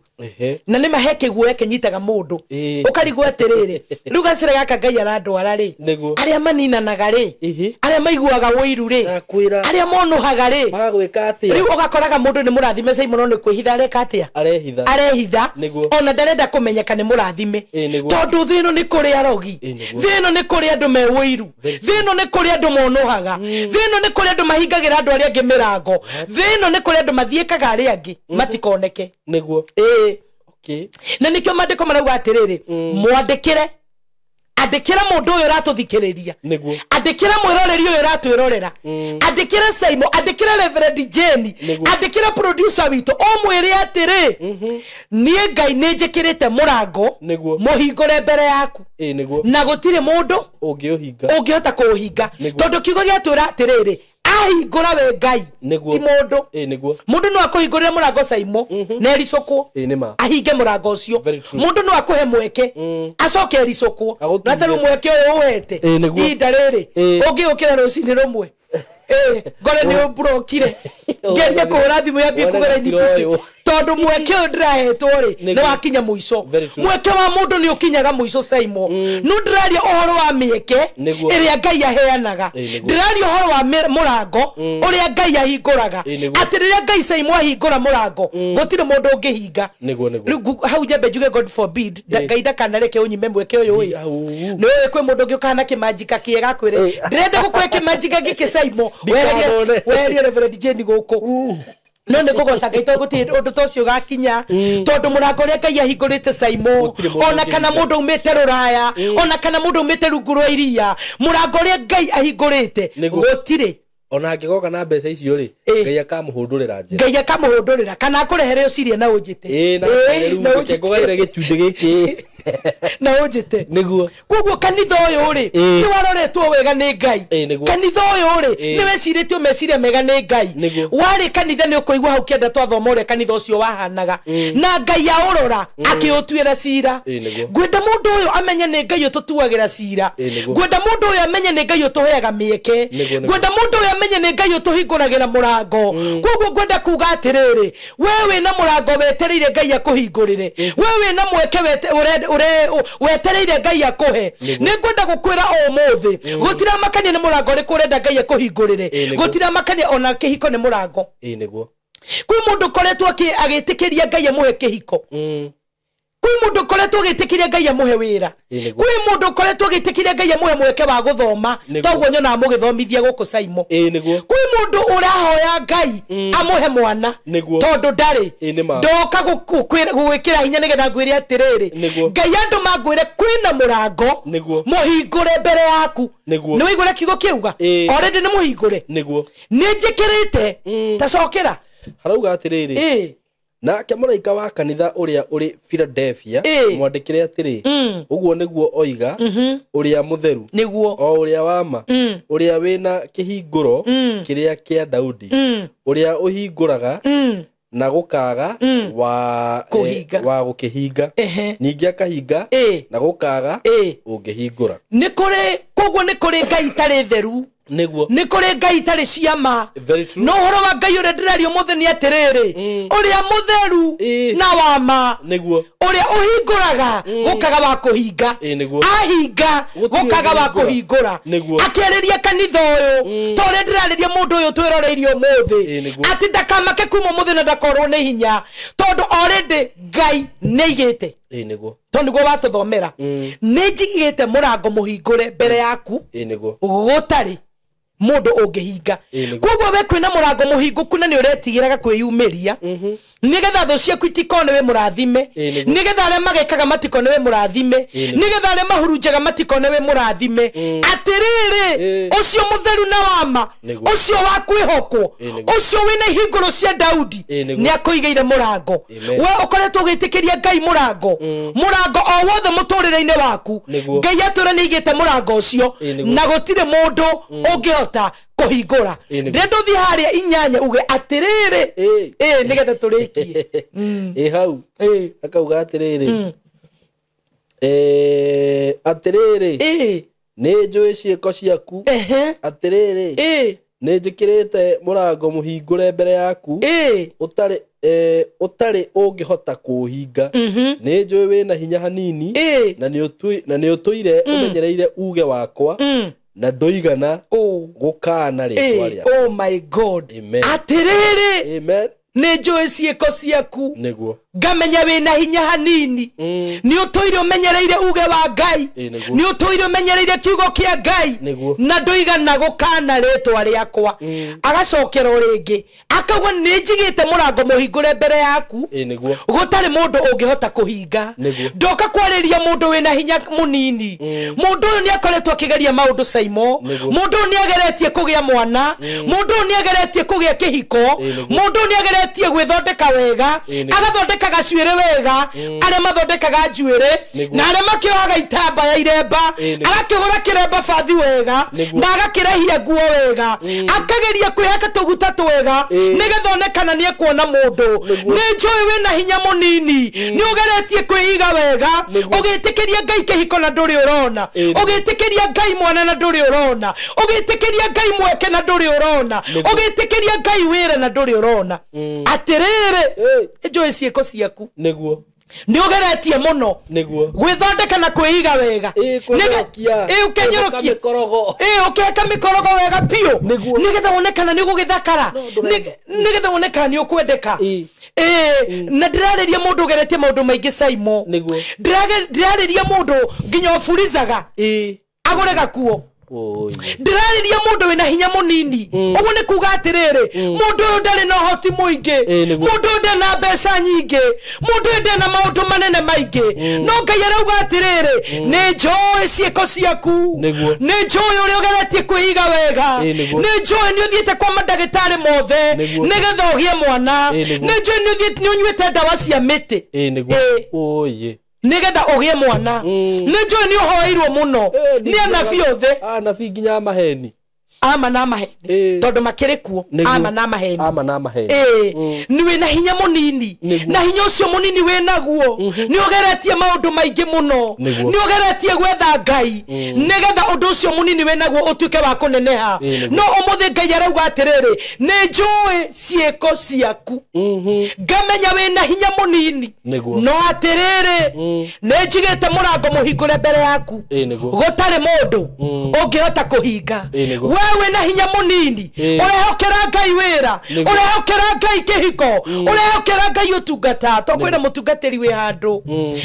Na nĩ mahe kĩguoya kĩnyitaga mũndũ. Ũkarigwo atĩrĩrĩ, rĩu gacĩra gaka Ngai arandwara rĩ, arĩa maninanaga rĩ, arĩa maiguaga ũiru rĩ, arĩa monũhaga rĩ, magwĩka atĩa? Rĩu ũgakoraga mũndũ nĩ mũrathime Saimo no nĩ kwĩhitha areka atĩa? Arehitha. Arehitha. Ona ndarenda kũmenyeka nĩ mũrathime. Tondũ thĩ ĩno nĩ kũrĩ arogi. Thĩ ĩno nĩ kũrĩ andũ me ũiru. Thĩ ĩno nĩ kũrĩ andũ monũhaga. Thĩ ĩno nĩ kũrĩ andũ mahingagĩra andũ arĩa angĩ mĩrango. Thĩ ĩno nĩ kũrĩ andũ mathiĩkaga arĩa angĩ matikoneke. Nĩguo. Okay. Na nĩkĩo maandĩko marauga atĩrĩrĩ, mwandĩkĩre, andĩkĩra mũndũ ũyũ ũratũthikĩrĩria, andĩkĩra mwĩroreri ũyũ ũratwĩrorera, andĩkĩra Saimo, andĩkĩra Reverend Jane, andĩkĩra producer witũ, ũmwĩre atĩrĩ, niĩ Ngai nĩ njĩkĩrĩte mũrango mũhingũre mbere yaku, na gũtirĩ mũndũ ũngĩhota kũũhinga, tondũ kiugo gĩatwĩra atĩrĩrĩ, ahingũra we Ngai ti mũndũ. Mũndũ no akũhingũrĩre mũrango Saimo na ericũkwo, ahinge mũrango ũcio. Mũndũ no akũhe mweke acoke ericũkwo, na ta rĩu mweke ũyũ ũhete ihinda rĩrĩ ũngĩũkĩra rũcinĩ rũmwe ngore nĩ ũmburokire, ngerie kũhũra thimũ yambie kũgera inibisi, tondũ mweke ũyũ ndĩrahetwo rĩ nĩ wakinya mũico. Mweke wa mũndũ nĩ ũkinyaga mũico Saimo. No ndĩraria ũhoro wa mĩeke ĩrĩa Ngai aheanaga, ndĩraria ũhoro wa mũrango ũrĩa Ngai ahingũraga, atĩ rĩrĩa Ngai Saimo ahingũra mũrango gũtirĩ mũndũ ũngĩhinga. Rĩu hau nyambe njuge God forbid, Ngai ndakanareke ũnyime mweke ũyũ ĩ. Nĩ ũĩ kwĩ mũndũ ũngĩ ũkahana kĩmanjika kĩega akwĩre ndĩrenda gũkũhe kĩmanjika gĩkĩ Saimo, weherie Reverend Jane gũkũ. No nĩ kũgoca Ngai tondũ gũtirĩ ũndũ ta ũcio ũgakinya, tondũ mũrango ũrĩa Ngai ahingũrĩte Saimo, ona kana mũndũ aumĩte rũraya, ona kana mũndũ aumĩte rungu rwa iria, mũrango ũrĩa Ngai ahingũrĩte gũtirĩ. Ona angĩgoka na mbeca icio rĩ, Ngai akamũhũndũrĩra njĩra. Ngai akamũhũndũrĩra kana akũrehere ũcirie na ũnjĩte. Na ngũgaĩre gĩcunjĩ gĩkĩ. Na ũnjĩte. Nĩguo. Koguo kanitha ũyũ rĩ, nĩ waroretwo wega nĩ Ngai. Kanitha ũyũ rĩ, nĩ wecirĩtio meciria mega nĩ Ngai. Warĩ kanitha nĩ ũkũigua hau kĩenda twathoma ũrĩa kanitha ũcio wahanaga. Na Ngai aũrora akĩũtuĩra cira. Ngwenda mũndũ ũyũ amenye nĩ Ngai ũtũtuagĩra cira. Ngwenda mũndũ ũyũ amenye nĩ Ngai ũtũheaga mĩeke. Ngwenda mũndũ ũyũ amenye nĩ Ngai ũtũhingũragĩra mũrango. Koguo ngwenda kuga atĩrĩrĩ, we wĩna mũrango wetereire Ngai akũhingũrĩre, we wĩna mweke wetereire Ngai akũhe, nĩ ngwenda gũkwĩra ũmũthĩ gũtiramakania nĩ mũrango ũrĩkũ ũrenda Ngai akũhingũrĩre, gũtiramakania ona kĩhiko nĩ mũrango. Kwĩ mũndũ ũkoretwo agĩtĩkĩria Ngai amũhe kĩhiko, kwĩ mũndũ ũkoretwo agĩtĩkĩria Ngai amũhe wĩra, kwĩ mũndũ ũkoretwo agĩtĩkĩria Ngai amũhe mweke wa gũthoma, toguo nyonaga mũgĩthomithia gũkũ Saimo. Kwĩ mũndũ ũrahoya Ngai amũhe mwana tondũ ndarĩ. Ndoka gũgwĩkĩra hinya nĩgetha ngwĩre atĩrĩrĩ, Ngai andũ mangwĩre kwĩna mũrango mũhingũre mbere yaku. Nĩ waigua kiugo kĩuga already nĩ mũhingũre, nĩ njĩkĩrĩte ta cokera. Harauga atĩrĩrĩ, nake mũraika wa kanitha ũrĩa ũrĩ Philadelphia mwandĩkĩre atĩrĩ, ũguo nĩguo oiga ũrĩa mũtheru, o ũrĩa wa ma, ũrĩa wĩna kĩhingũro kĩrĩa kĩa Daudi, ũrĩa ũhingũraga na gũkaga wa gũkĩhinga, ningĩ akahinga na gũkaga ũngĩhingũra. Nĩ kũrĩ koguo nĩ kũrĩ Ngai itarĩ theru, nĩ kũrĩ Ngai itarĩ ciama. No ũhoro wa Ngai ũrĩa ndĩraria ũmũthĩ nĩ atĩrĩrĩ, ũrĩa mũtheru na wa ma, ũrĩa ũhingũraga gũkaga wa kũhinga, ahinga gũkaga wa kũhingũra. Akĩarĩria kanitha ũyũ ta ũrĩa ndĩrarĩria mũndũ ũyũ twĩroreirie ũmũthĩ, atĩ ndakamake kuma ũmũthĩ na ndakorwo nĩ hinya, tondũ already Ngai nĩ aigĩte. Tondũ nĩguo watũthomera, nĩ njigĩte mũrango mũhingũre mbere yaku gũtarĩ mũndũ ũngĩhinga. Koguo we kwĩna mũrango mũhingũku na nĩ ũretigĩraga kwĩyumĩria, nĩgetha thũ ciaku itikone wĩ mũrathime, nĩgetha arĩa magekaga matikone wĩ mũrathime, nĩgetha arĩa mahurunjaga matikone wĩ mũrathime. Atĩrĩrĩ, ũcio mũtheru na wama, ũcio wa kwĩhokwo, ũcio wĩna ihingũro cia Daudi, nĩ akũigĩire mũrango. We ũkoretwo ũgĩtĩkĩria Ngai mũrango, mũrango o wothe mũtũrĩre-inĩ waku, Ngai atwĩra nĩ aigĩte mũrango ũcio, na gũtirĩ mũndũ ũngĩhota kũhingũra. Ndĩrenda ũthiĩ harĩa inyanya uge atĩrĩrĩ, nĩgetha tũrĩkie. Hau akauga atĩrĩrĩ, Atĩrĩrĩ, nĩ njũĩ ciĩko ciaku. Atĩrĩrĩ, nĩ njĩkĩrĩte mũrango mũhingũre mbere yaku, ũtarĩ ũngĩhota kũũhinga. Nĩ njũĩ wĩna hinya hanini, na nĩ ũtũire ũmenyereire uge wakwa, na ndũigana gũkaana rĩĩtwa rĩakwa. Oh my God. Atĩrĩrĩ, amen, nĩ njũĩ ciĩko ciaku, nĩguo ngamenya wĩna hinya hanini, nĩ ũtũire ũmenyereire uge wa Ngai, nĩ ũtũire ũmenyereire kiugo kĩa Ngai, na ndũigana gũkana rĩtwa rĩakwa. Agacokera o rĩngĩ akauga nĩ njigĩte mũrango mũhingũre mbere yaku, gũtarĩ mũndũ ũngĩhota kũhinga. Ndoka kwarĩria mũndũ wĩna hinya mũnini. Mũndũ ũyũ nĩ akoretwo akĩgeria maũndũ Saimo, mũndũ ũyũ nĩ ageretie kũgĩa mwana, mũndũ ũyũ nĩ ageretie kũgĩa kĩhiko, mũndũ ũyũ nĩ ageretie gwĩthondeka wega, agathondeka gacuĩrĩ wega, arĩa mathondekaga njuĩrĩ na arĩa makĩohaga itambaya iremba, agakĩgũra kĩremba bathi wega na agakĩrehia nguo wega, akageria kwĩhaka tũguta twega nĩgetha onekana nĩ ekuona mũndũ. Nĩ njũĩ wĩna hinya mũnini, nĩ ũgeretie kwĩiga wega, ũgĩtĩkĩria Ngai kĩhiko na ndũrĩ ũrona, ũgĩtĩkĩria Ngai mwana na ndũrĩ ũrona, ũgĩtĩkĩria Ngai mweke na ndũrĩ ũrona, ũgĩtĩkĩria Ngai wĩra na ndũrĩ ũrona. Atĩrĩrĩ, njũĩ ciĩko ciaku, nĩguo nĩ ũgeretie mũno gwĩthondeka na kwĩiga wega, ũkeka mĩkorogo wega biũ, nĩgetha wonekana nĩ ũgũgĩthakara, nĩgetha wonekana nĩ ũkwendeka. Na ndĩrarĩria mũndũ ũgeretie maũndũ maingĩ Saimo, ndĩrarĩria mũndũ nginya ũburizaga agũre gakuo, ndĩrarĩria mũndũ wĩna hinya mũnini. Ũguo nĩ kuga atĩrĩrĩ, mũndũ ũyũ ndarĩ na ũhoti mũingĩ, mũndũ ũyũ ndarĩ na mbeca nyingĩ, mũndũ ũyũ ndarĩ na maũndũ manene maingĩ, no Ngai arauga atĩrĩrĩ, nĩ njũĩ ciĩko ciaku, nĩ njũĩ ũrĩa ũgeretie kwĩiga wega, nĩ njũĩ nĩ ũthiĩte kwa mandagĩtarĩ mothe nĩgetha ũgĩe mwana, nĩ njũĩ nĩ ũnyuĩte ndawa cia mĩtĩ nĩgetha ũgĩe mwana, nĩ njũĩ nĩ ũhoeirwo mũno nĩ anabii othe, anabii nginya maheni, ama na maheni, tondũ makĩrĩ kuo, ama na maheni, nĩ wĩna hinya mũnini, na hinya ũcio mũnini wĩnaguo nĩ ũgeretie maũndũ maingĩ mũno, nĩ ũgeretie gwetha Ngai nĩgetha ũndũ ũcio mũnini wĩnaguo ũtuĩke wa kũneneha. No ũmũthĩ Ngai arauga atĩrĩrĩ, nĩ njũĩ ciĩko ciaku, ngamenya wĩna hinya mũnini, no atĩrĩrĩ, nĩ njigĩte mũrango mũhingũre mbere yaku, gũtarĩ mũndũ ũngĩhota kũhinga. We wĩna hinya mũnini, ũrehokera Ngai wĩra, ũrehokera Ngai kĩhiko, ũrehokera Ngai ũtungata. To kwĩna mũtungatĩri wĩ handũ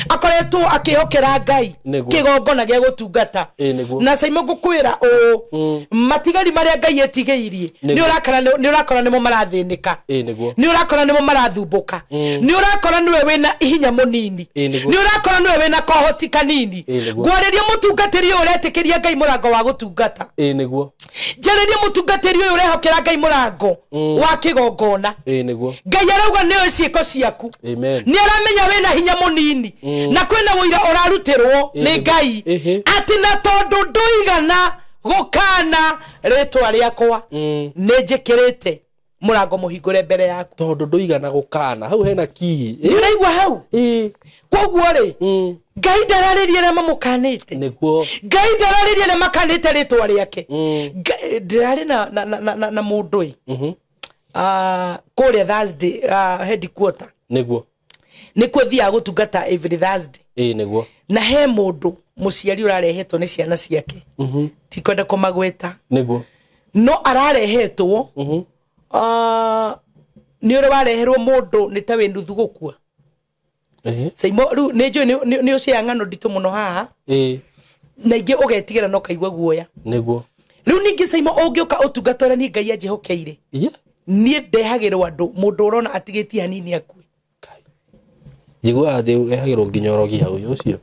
akoretwo akĩhokera Ngai kĩgongona gĩa gũtungata, na Saimo ngũkwĩra ũũ, matigari marĩa Ngai etigĩirie nĩ ũrakora nĩmo marathĩnĩka, nĩ ũrakora nĩmo marathumbũka, nĩ ũrakora nĩwe wĩna hinya mũnini, nĩ ũrakora nĩwe wĩna kohoti kanini. Ngwarĩria mũtungatĩri ũyũ ũretĩkĩria Ngai mũrango wa gũtungata, njarĩria mũtungatĩri ũyũ ũrehokera Ngai mũrango wa kĩgongona. Ngai arauga nĩoĩ ciĩko ciaku, nĩ aramenya wĩna hinya mũnini, na kwĩna wũira ũrarutĩrwo nĩ Ngai atĩ na tondũ ndũigana gũkana rĩtwa rĩakwa, nĩ njĩkĩrĩte mũrango mũhingũre mbere yaku. Tondũ ndũigana gũkana, hau hena kii. Nĩ ũraigua hau? Koguo rĩ, Ngai ndararĩria arĩa mamũkanĩte, Ngai ndararĩria arĩa makanĩte rĩtwa rĩake. Ndĩrarĩ na mũndũ ĩ kũrĩa Thursday headquarter, nĩguo nĩkuo thiaga gũtungata every Thursday, nĩguo, na he mũndũ mũciari ũrarehetwo nĩ ciana ciake, tikwenda kũmagweta, nĩguo, no ararehetwo nĩ ũrĩa wareherwo mũndũ nĩ ta wĩ nuthu gũkua. Saimo rĩu nĩ njũĩ nĩ ũcĩa ng'ano nditũ mũno haha, na ingĩ ũgetigĩra no kaigua guoya, nĩguo. Rĩu ningĩ Saimo ũngĩũka ũtungata ũrĩa niĩ Ngai anjĩhokeire, niĩ ndehagĩrwo andũ mũndũ ũrona atigĩtie hanini akue. Njiguaga thĩ ũrehagĩrwo nginya ũrogi hau ũcio.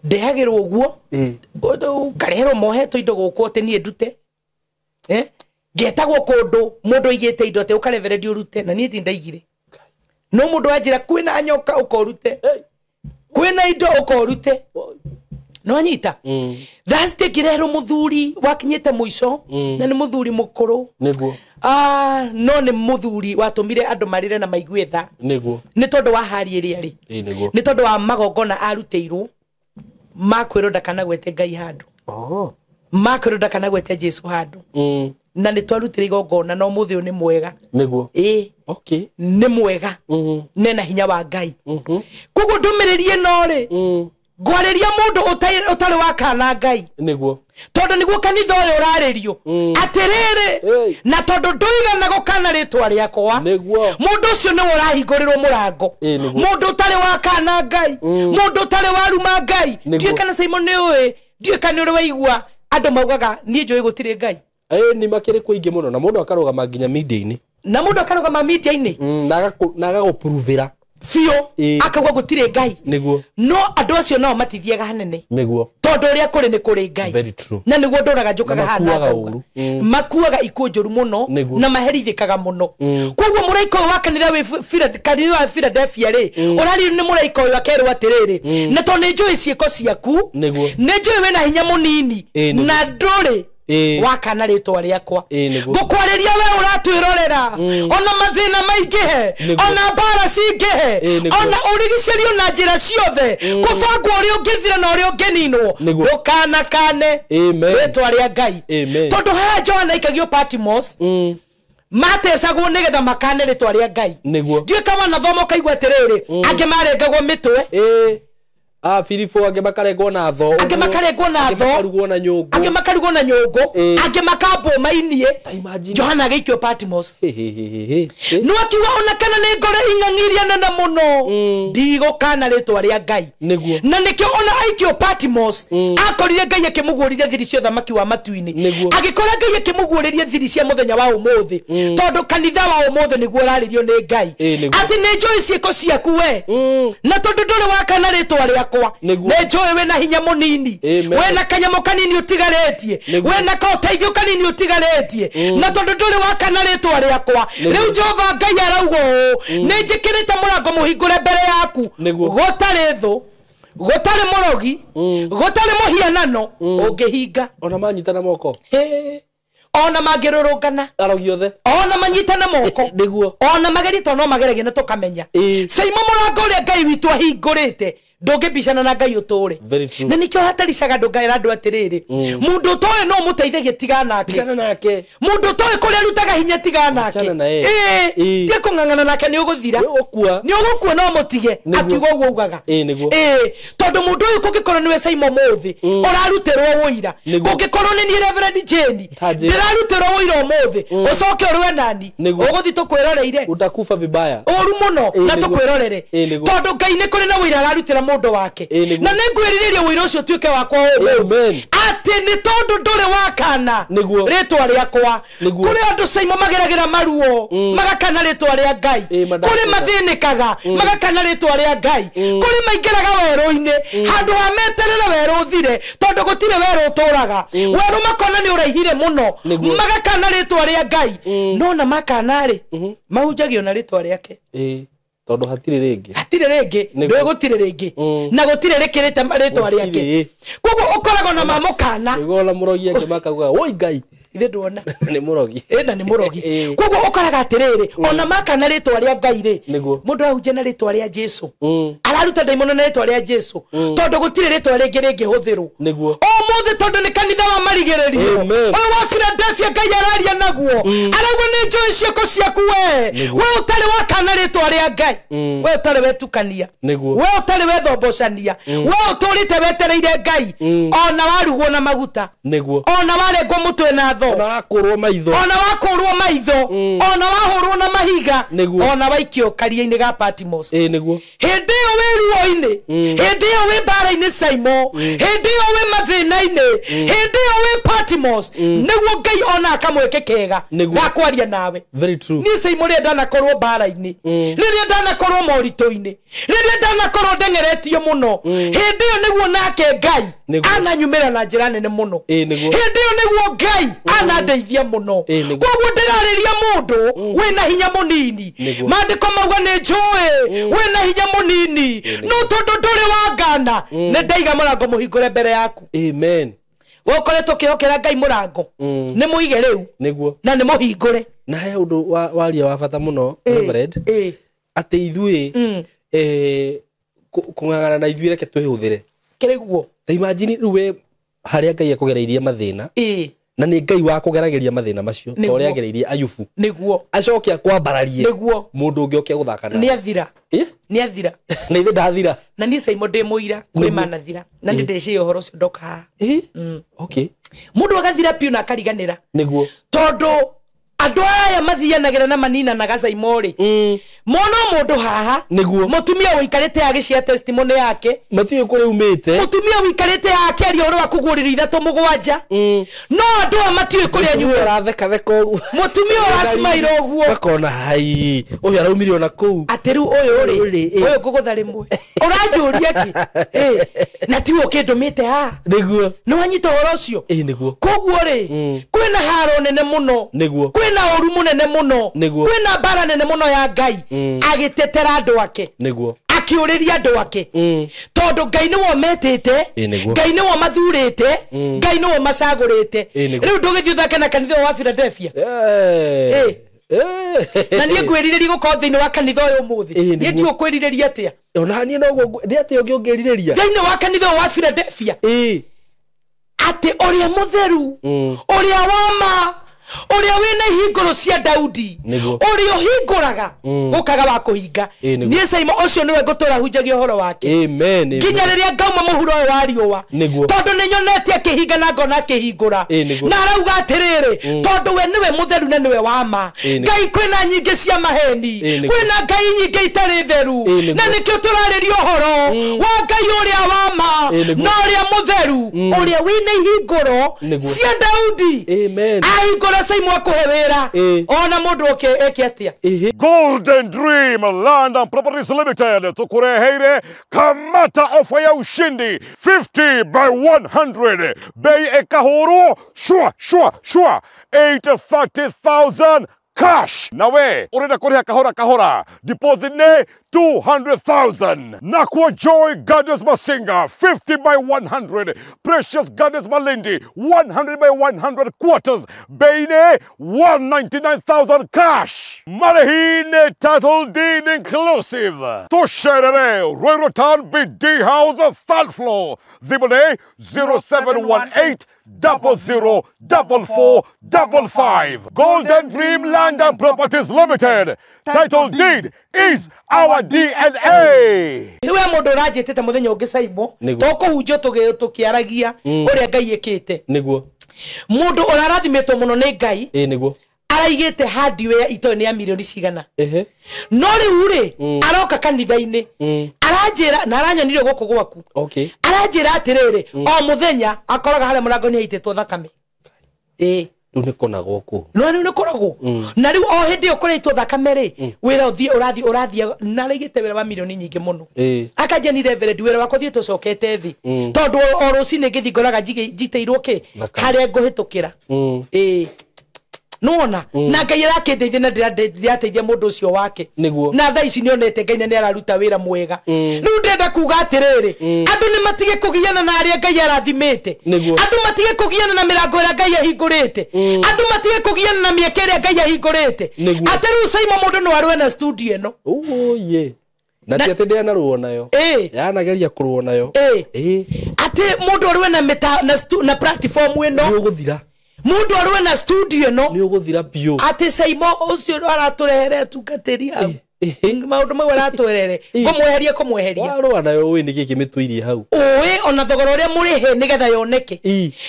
Ndehagĩrwo ũguo, ũkareherwo mohetwo indo gũkũ atĩ niĩ ndute, ngetagwo kũndũ mũndũ aigĩte indo atĩ ũkareverendi ũrute, na niĩ ti ndaigire, no mũndũ wanjĩra kwĩna nyoka ũkorute, kwĩna indo ũkorute, no anyita. Thursday ngĩreherwo mũthuri wakinyĩte mũico, na nĩ mũthuri mũkũrũ, nĩguo, No nĩ mũthuri watũmire andũ marĩre na maigue tha. Nĩguo. Nĩ tondũ wa hari ĩrĩa rĩ. Nĩguo. Nĩ tondũ wa magongona arutĩirwo makwĩrwo ndakanagwete Ngai handũ. Makwĩrwo ndakanagwete Jesu handũ. Na nĩ twarutire igongona na ũmũthĩ ũyũ nĩ mwega. Nĩguo. Ĩĩ. Okay. Nĩ mwega. Nena hinya wa Ngai. Koguo ndũmĩrĩri ĩno rĩ, ngwarĩria mũndũ ũtarĩ wa kana Ngai. Nĩguo. Tondũ nĩguo kanitha ũyũ ũrarĩrio. Atĩrĩrĩ, na tondũ ndũigana gũkana rĩtwa rĩakwa. Nĩguo. Mũndũ ũcio nĩwe ũrahingũrĩrwo mũrango. Mũndũ ũtarĩ wa kana Ngai. Mũndũ ũtarĩ waruma Ngai. Ndiũĩ kana Simon nĩ ũĩ, ndiũĩ kana nĩ ũrĩ waigua andũ maugaga niĩ njũĩ gũtirĩ Ngai. Nĩ makĩrĩ kũingĩ mũno na mũndũ akarũgama nginya media-inĩ. Na mũndũ akarũgama media-inĩ. Na agagũpruvĩra biũ akauga gũtirĩ Ngai. Nĩguo. No andũ acio nao matithiaga hanene. Nĩguo. Tondũ ũrĩa kũrĩ nĩ kũrĩ Ngai. Very true. Na nĩguo ndũraga njũkaga haha. Makuaga ikuũ njũru mũno na maherithĩkaga mũno. Koguo mũraika ũyũ wa kanitha kanitha wa Philadelphia rĩ, ũrario nĩ mũraika ũyũ akerwo atĩrĩrĩ, na tondũ nĩ njũĩ ciĩko ciaku, nĩ njũĩ wĩna hinya mũnini na ndũrĩ wakana rĩtwa rĩakwa. Ngũkwarĩria we ũratwĩrorera, ona mathĩna maingĩhe, ona mbara cingĩhe, ona ũrigicĩrio na njĩra ciothe, kũbangwo ũrĩa ũngĩthira na ũrĩa ũngĩninwo, ndũkanakane rĩtwa rĩa Ngai. Tondũ haha Johana aikagio Patmos, matecagwo nĩgetha makane rĩtwa rĩa Ngai. Ndiũĩ kama wanathoma ũkaigua atĩrĩrĩ, angĩ marengagwo mĩtwe. Filipo angĩ makarengwo na tho, angĩ makarengwo na tho, makarugwo na nyũngũ, angĩ makarugwo na nyũngũ, angĩ makambwo mainie. Johana agĩikio Patmos. No akiuga ona kana nĩ ngore ing'ang'iria nene mũno, ndigũkana rĩtwa rĩa Ngai. Na nĩkĩo ona aikio Patmos, akorire Ngai akĩmũguũrĩria thiri cia ũthamaki wa matu-inĩ. Agĩkora Ngai akĩmũguũrĩria thiri cia mũthenya wa ũmũthĩ, tondũ kanitha wa ũmũthĩ nĩguo ũrarĩrio nĩ Ngai. Atĩ nĩ njũĩ ciĩko ciaku we, na tondũ ndũrĩ wakana rĩtwa rĩakwa, nĩ njũĩ wĩna hinya mũnini, wĩna kanyamũ kanini ũtigarĩtie, wĩna kaũteithio kanini ũtigarĩtie, na tondũ ndũrĩ wakana rĩtwa rĩakwa, rĩu Jehova Ngai arauga ũũ, nĩ njĩkĩrĩte mũrango mũhingũre mbere yaku, gũtarĩ thũ, gũtarĩ mũrogi, gũtarĩ mũhianano ũngĩhinga. Ona manyitana moko, ona mangĩrũrũngana, arogi othe, ona manyitana moko, nĩguo, ona magerie tondũ no mageragia na tũkamenya. Caima mũrango ũrĩa Ngai witũ ahingũrĩte, ndũngĩbicana na Ngai ũtũre. Na nĩkĩo hataricaga andũ ngaĩra andũ atĩrĩrĩ, mũndũ ũtoĩ no ũmũteithagie tigana nake. Mũndũ ũtoĩ kũrĩa arutaga hinya tigana nake. Ĩĩ, tiga kũng'ang'ana nake nĩ ũgũthira. Nĩ ũgũkua no mũtige. Akiuga ũguo ugaga. Ĩĩ, tondũ mũndũ ũyũ kũngĩkorwo nĩwe Caima ũmũthĩ, ũrarutĩrwo ũira. Kũngĩkorwo nĩ niĩ Reverend Jane, ndĩrarutĩrwo ũira ũmũthĩ, ũcoke ũrũe nani, ũgũthiĩ tũkwĩroreire. Utakufa vibaya. Ũru mũno na tũkwĩrorere. Tondũ Ngai nĩ kũrĩ na ũira ararutĩra mũndũ wake. Na nĩ ngwĩrirĩria ũira ũcio ũtuĩke wakwa ũmũthĩ. Atĩ nĩ tondũ ndũrĩ wakana rĩtwa rĩakwa. Kũrĩ andũ Caima mageragĩra maruo, magakana rĩtwa rĩa Ngai. Kũrĩ mathĩnĩkaga, magakana rĩtwa rĩa Ngai. Kũrĩ maingĩraga werũ-inĩ, handũ ha meterere werũ ũthire, tondũ gũtirĩ werũ ũtũraga. Werũ makona nĩ ũraihire mũno, magakana rĩtwa rĩa Ngai. No na makana rĩ, mahunjagio na rĩtwa rĩake. Tondũ hatirĩ rĩngĩ. Hatirĩ rĩngĩ, ndũĩ gũtirĩ rĩngĩ. Na gũtirĩ rĩkĩrĩte rĩtwa rĩake. Koguo ũkoragwo na mamũkana. Nĩguo ona mũrogi angĩ makauga, "Woi Ngai." Ithe nduona. Nĩ mũrogi. Ĩna nĩ mũrogi. Koguo ũkoraga atĩrĩrĩ, ona makana rĩtwa rĩa Ngai rĩ, mũndũ ahunjia na rĩtwa rĩa Jesu. Araruta ndaimono na rĩtwa rĩa Jesu. Tondũ gũtirĩ rĩtwa rĩngĩ rĩngĩhũthĩrwo. Ũmũthĩ tondũ nĩ kanitha wa marigĩrĩrio. Ũyũ wa Philadelphia Ngai araria naguo. Arauga nĩ njũĩ ciĩko ciaku we. We ũtarĩ wakana rĩtwa rĩa Ngai. We ũtarĩ wetukania. We ũtarĩ wethombocania. We ũtũrĩte wetereire Ngai. Ona warugwo na maguta. Ona warengwo mũtwe na tho. Ona wakũrwo maitho. Ona wakũrwo maitho. Ona wahũrwo na mahiga. Ona waikio karia-inĩ ga Patmos. Nĩguo. Hĩndĩ ĩyo wĩ ruo-inĩ, hĩndĩ ĩyo wĩ mbara-inĩ Caimo, hĩndĩ ĩyo wĩ mathĩna-inĩ, hĩndĩ ĩyo wĩ Patmos, nĩguo Ngai ona akamweke kega ga kwaria nawe. Very true. Niĩ Caimo rĩrĩa ndanakorwo mbara-inĩ, rĩrĩa ndanakorwo moritũ-inĩ, rĩrĩa ndanakorwo ndeng'eretio mũno, hĩndĩ ĩyo nĩguo nake Ngai ananyumĩra na njĩra nene mũno. Hĩndĩ ĩyo nĩguo Ngai anandeithia mũno. Koguo ndĩrarĩria mũndũ wĩna hinya mũnini. Maandĩko mauga nĩ njũĩ wĩna hinya mũnini, no tondũ ndũrĩ wangana, nĩ ndaiga mũrango mũhingũre mbere yaku. Amen. We ũkoretwo ũkĩhokera Ngai mũrango, nĩ mũige rĩu. Nĩguo. Na nĩ mũhingũre. Na he ũndũ waria wa bata mũno, Reverend, atĩ ithuĩ kũng'ang'ana na ithuĩ reke twĩhũthĩre. Kĩrĩguo. Ta imagine rĩu we harĩa Ngai akũgereirie mathĩna, na nĩ Ngai wa kũgeragĩria mathĩna macio, ta ũrĩa agereirie Ayubu. Nĩguo. Acoke akwambararie. Nĩguo. Mũndũ ũngĩ oke gũthaka nake. Nĩathira. Nĩathira. Na ithe ndathira. Na niĩ Saimo ndĩ mũira kũrĩ manathira. Na nĩ ndĩciria ũhoro ũcio ndoka haha. Okay. Mũndũ agathira piũ na akariganĩra. Nĩguo. Tondũ andũ aya mathianagĩra na maninanaga Saimo rĩ, mona mũndũ haha, Nĩguo. mũtumia ũikarĩte agĩcia testimony yake, matiũĩ kũrĩa umĩte, mũtumia ũikarĩte akĩaria ũhoro wa kũgũrĩra 3 7, no andũ aya matiũĩ kũrĩa nyuma. Ũrathekatheka ũguo. Mũtumia ũracimaira ũguo. Makona hai ũyũ araumire ona kũu. Atĩ rĩu ũyũ rĩ, ũyũ ngũgũtha rĩmwe ũranjũria kĩ? Na tiwe ũkĩndũmĩte haha. Nĩguo. Nĩ wanyita ũhoro ũcio? Nĩguo. Koguo rĩ, kwĩna haro nene mũno. Nĩguo. Kwĩna ũru mũnene mũno. Nĩguo. Kwĩna mbara nene mũno ya Ngai agĩtetera andũ ake. Nĩguo. Akĩũrĩria andũ ake. Tondũ Ngai nĩwe ũmetĩte, Ngai nĩwe ũmathurĩte, Ngai nĩwe ũmacagũrĩte. Rĩu ndũgĩthiĩ ũthake na kanitha ũyũ wa Philadelphia. Na niĩ ngwĩrirĩria gũkorwo thĩinĩ wa kanitha ũyũ ũmũthĩ. Niĩ ndiũĩ kwĩrirĩria atĩa. Ona niĩ noguo nĩ atĩa ũngĩ ũngĩrirĩria? Thĩinĩ wa kanitha ũyũ wa Philadelphia. Atĩ ũrĩa mũtheru, ũrĩa wa ma, ũrĩa wĩna ihingũro cia Daudi, ũrĩa ũhingũraga gũkaga wa kũhinga. Niĩ Saimo ũcio nĩwe ngũtũra hunjagia ũhoro wake. Amen. Nginya rĩrĩa ngauma mũhuro ũyũ wa riũa. Tondũ nĩ nyonete akĩhinga na ngona akĩhingũra. Na arauga atĩrĩrĩ, tondũ we nĩwe mũtheru na nĩwe wa ma. Ngai kwĩna nyingĩ cia maheni, kwĩna Ngai nyingĩ itarĩ theru. Na nĩkĩo tũrarĩria ũhoro wa Ngai ũrĩa wa ma na ũrĩa mũtheru, ũrĩa wĩna ihingũro cia Daudi. Ahingũra Saimo akũhe wĩra. Ona mũndũ eke atĩa. Golden Dream Land and Properties Limited tukureheire kamata ofa ya ushindi 50 by 100, bei ekahuru shwa shwa shwa 830,000 cash. Nawe urenda kuriha kahora kahora, deposit ne 200,000. Nakwa Joy Gardens Masinga 50 by 100, Precious Gardens Malindi 100 by 100 quarters, bei ne 199,000 cash. Marehine title deed inclusive. Tusherere Royal Town BD House third floor. Thimone 0718 00 44 55. Golden Dream Land and Properties Limited. Title deed is our DNA. Niwe mũndũ ũranjĩtĩte mũthenya ũngĩ Saimo, tũkũhunjia tũkĩaragia ũrĩa Ngai ĩkĩte. Nĩguo. Mũndũ ũrarathimĩtwo mũno nĩ Ngai. Nĩguo. Araigĩte hardware itoĩ nĩ ya milioni cigana. No rĩu rĩ, aroka kanitha-inĩ. Aranjĩra na aranyonire gũkũ gwaku. Aranjĩra atĩrĩrĩ, o mũthenya akoraga harĩa mũrango nĩ aitĩtwo thakame. Rĩu nĩ konagwo kũu. No rĩu nĩ koragwo. Na rĩu o hĩndĩ ĩyo kũraitwo thakame rĩ, wĩra ũthiĩ ũrathiĩ na araigĩte wĩra wa milioni nyingĩ mũno. Akanjia ni Reverend wĩra wakwa ũthiĩte ũcokete thĩ. Tondũ o rũcinĩ ngĩthiĩ ngoraga njitĩirwo kĩ harĩa ngũhĩtũkĩra. Nona na Ngai arakĩndeithia na ndĩrateithia mũndũ ũcio wake. Na thaa ici nĩonete Ngai na nĩararuta wĩra mwega. Rĩu ndĩrenda kuga atĩrĩrĩ, andũ nĩ matige kũgiana na arĩa Ngai arathimĩte. Andũ matige kũgiana na mĩrango ĩrĩa Ngai ahingũrĩte. Andũ matige kũgiana na mĩeke ĩrĩa Ngai ahingũrĩte. Atĩ rĩu Saimo mũndũ no arũe na studio ĩno. Na ti atĩ ndĩanarũo nayo. Yanageria kũrũo nayo. Atĩ mũndũ arũe na platform ĩno. Nĩ ũgũthira. Mundu arwe na studio no ni uguthira biũ ati Saimo ucio aratũrehere atungatĩri hau maũndũ mau aratũrehere kũmweheria kũmweheria warũa nayo ũĩ nĩkĩ kĩmĩtũirie hau ũĩ ona thogora ũrĩa mũrĩhe nĩgetha yoneke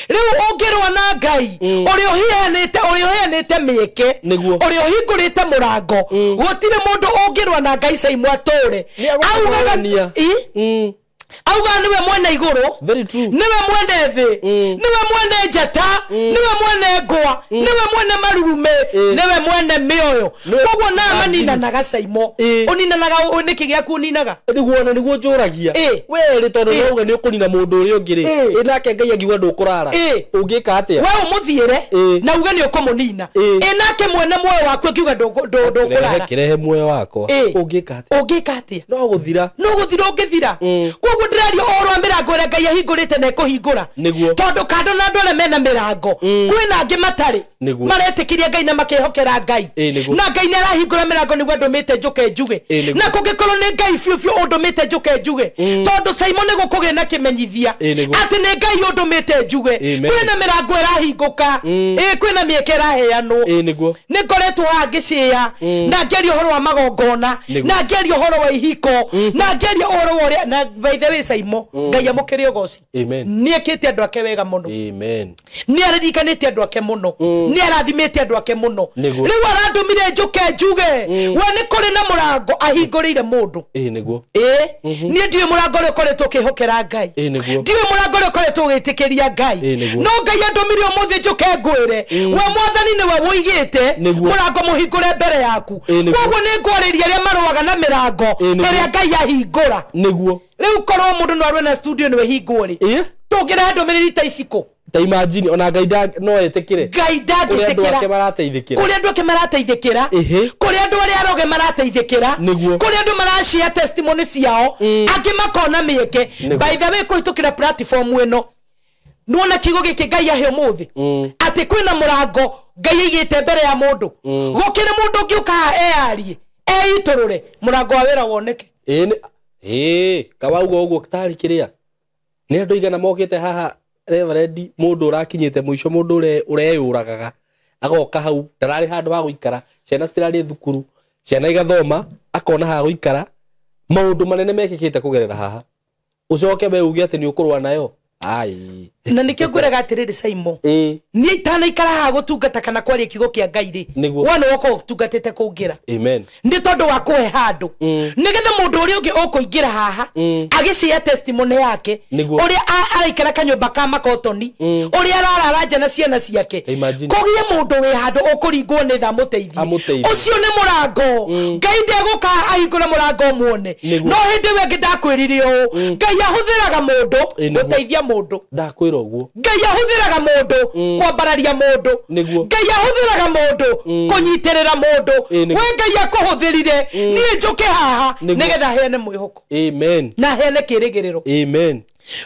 rĩu ũngĩrũa na Ngai ũrĩa ũheanĩte mĩeke ũrĩa ũhingũrĩte mũrango gũtirĩ mũndũ ũngĩrũa na Ngai Saimo atũre augaga auga niwe mwene igũrũ niwe mwene thĩ niwe mwene njata niwe mwene ngwa niwe mwene marurume niwe mwene mĩoyo koguo na maninanaga Saimo ũninanaga nĩkĩ gĩaku ũninaga nĩguo ona nĩguo njũragia we rĩ tondũ nĩauga nĩ ũkũnina mũndũ ũrĩa ũngĩ rĩ nake Ngai angiuga ndũkũrara ũngĩka atĩa we ũmũthiĩre na uge nĩ ũkũmũnina ĩ nake mwene muoyo waku akiuga ndũkũrara kĩrehe muoyo wakwa ũngĩka atĩa ũngĩka atĩa no gũthira no gũthira ũngĩthira koguo Tũraria ũhoro wa mĩrango ĩrĩa Ngai ahingũrĩte na ĩkũhingũra. Nĩguo. Tondũ kando na andũ arĩa mena mĩrango, kwĩna angĩ matarĩ. Nĩguo. Maretĩkĩria Ngai na makehokera Ngai. Ĩĩ, nĩguo. Na Ngai nĩ arahingũra mĩrango nĩguo andũmĩte njũke njuge. Ĩĩ, nĩguo. Na kũngĩkorwo nĩ Ngai biũ biũ ũndũmĩte njũke njuge. Tondũ Simon nĩguo kũgĩe na kĩmenyithia. Ĩĩ, nĩguo. Atĩ nĩ Ngai ũndũmĩte njuge. Amen. Kwĩna mĩrango ĩrahingũka. Ĩĩ, kwĩna mĩeke ĩraheanwo. Ĩĩ, nĩguo. Nĩ ngoretwo haha ngĩcĩa na ngĩaria ũhoro wa magongona Nĩguo. na ngĩaria ũhoro wa ihiko na ngĩaria ũhoro wa ũrĩa na by the way Saimo Ngai amũkĩre ũgoci. Amen. Nĩ ekĩte andũ ake wega mũno. Amen. Nĩ aririkanĩte andũ ake mũno. Nĩ arathimĩte andũ ake mũno. Nĩguo. Rĩu arandũmire njũke njuge we nĩ kũrĩ na mũrango ahingũrĩire mũndũ. Ĩĩ, nĩguo. Ĩĩ, niĩ ndiũĩ mũrango ũrĩa ũkoretwo ũkĩhokera Ngai. Ĩĩ, nĩguo. Ndiũĩ mũrango ũrĩa ũkoretwo ũgĩtĩkĩria Ngai. Ĩĩ, nĩguo. No Ngai andũmire ũmũthĩ njũke ngwĩre we mwathani nĩwe wũigĩte Nĩguo. mũrango mũhingũre mbere yaku. Ĩĩ, nĩguo. Koguo nĩ ngwarĩria arĩa marũaga na mĩrango Ĩĩ, nĩguo. ĩrĩa Ngai ahingũra. Nĩguo. Rĩu korwo mũndũ no arũe na studio nĩwe hingwo rĩ, Ĩĩ. tũngĩrehe ndũmĩrĩri ta ici kũ? Ta imagine ona Ngai no etĩkĩre. Ngai Kũrĩa andũ ake ndangĩtĩkĩra. marateithĩkĩra. Kũrĩa andũ ake marateithĩkĩra. Ĩhĩ. Kũrĩa andũ arĩa aroge marateithĩkĩra. Nĩguo. Kũrĩa andũ marashare testimony ciao. Angĩ makona mĩeke. Nĩguo. By the way, kũhĩtũkĩra platform ĩno nĩwona kiugo gĩkĩ Ngai ahe ũmũthĩ atĩ kwĩna mũrango Ngai aigĩte mbere ya mũndũ. Gũkĩrĩ mũndũ ũngĩũka haha eyarie eitũrũre mũrango wa wĩra woneke. Ĩĩ, ĩĩ, kawauga ũguo tarĩ kĩrĩa. Nĩ andũ aigana mokĩte haha Reverend mũndũ ũrakinyĩte mũico mũndũ ũreyũragaga agoka hau ndararĩ handũ ha gũikara, ciana citirarĩ thukuru, ciana igathoma, akona ha gũikara, maũndũ manene mekĩkĩte kũgerera haha. Ũcoke we uge atĩ nĩ ũkũrũa nayo. Ai. Na nĩkĩo ngwĩraga atĩrĩrĩ Saimo. Ĩĩ. Niĩ itanaikara haha gũtungata kana kwaria kiugo kĩa Ngai rĩ, Nĩguo. wona woka ũtungatĩte kũngĩra. Amen. Nĩ tondũ wa kũhe handũ. Nĩgetha mũndũ ũrĩa ũngĩ ũkũingĩra haha agĩcĩa testimony yake Nĩguo. ũrĩa araikara kanyũmba ka makotoni ũrĩa ararara nja na ciana ciake. Imagine. Kũgĩe mũndũ wĩ handũ ũkũringwo nĩ tha amũteithie. Amũteithie. Ũcio nĩ mũrango. Ngai ndegũka ahingũre mũrango ũmuone. Nĩguo. No hĩndĩ ĩyo ĩngĩ ndakwĩrire ũũ, Ngai ahũthĩraga mũndũ Ĩĩ, nĩguo. gũteithia mũndũ. Ndakwĩra ũguo. Ngai ahũthĩraga mũndũ kwambararia mũndũ. Nĩguo. Ngai ahũthĩraga mũndũ kũnyitĩrĩra mũndũ. Ĩĩ, nĩguo. We Ngai akũhũthĩrire niĩ njũke haha Nĩguo. nĩgetha heane mwĩhoko. Amen. Na heane kĩĩrĩgĩrĩro. Amen.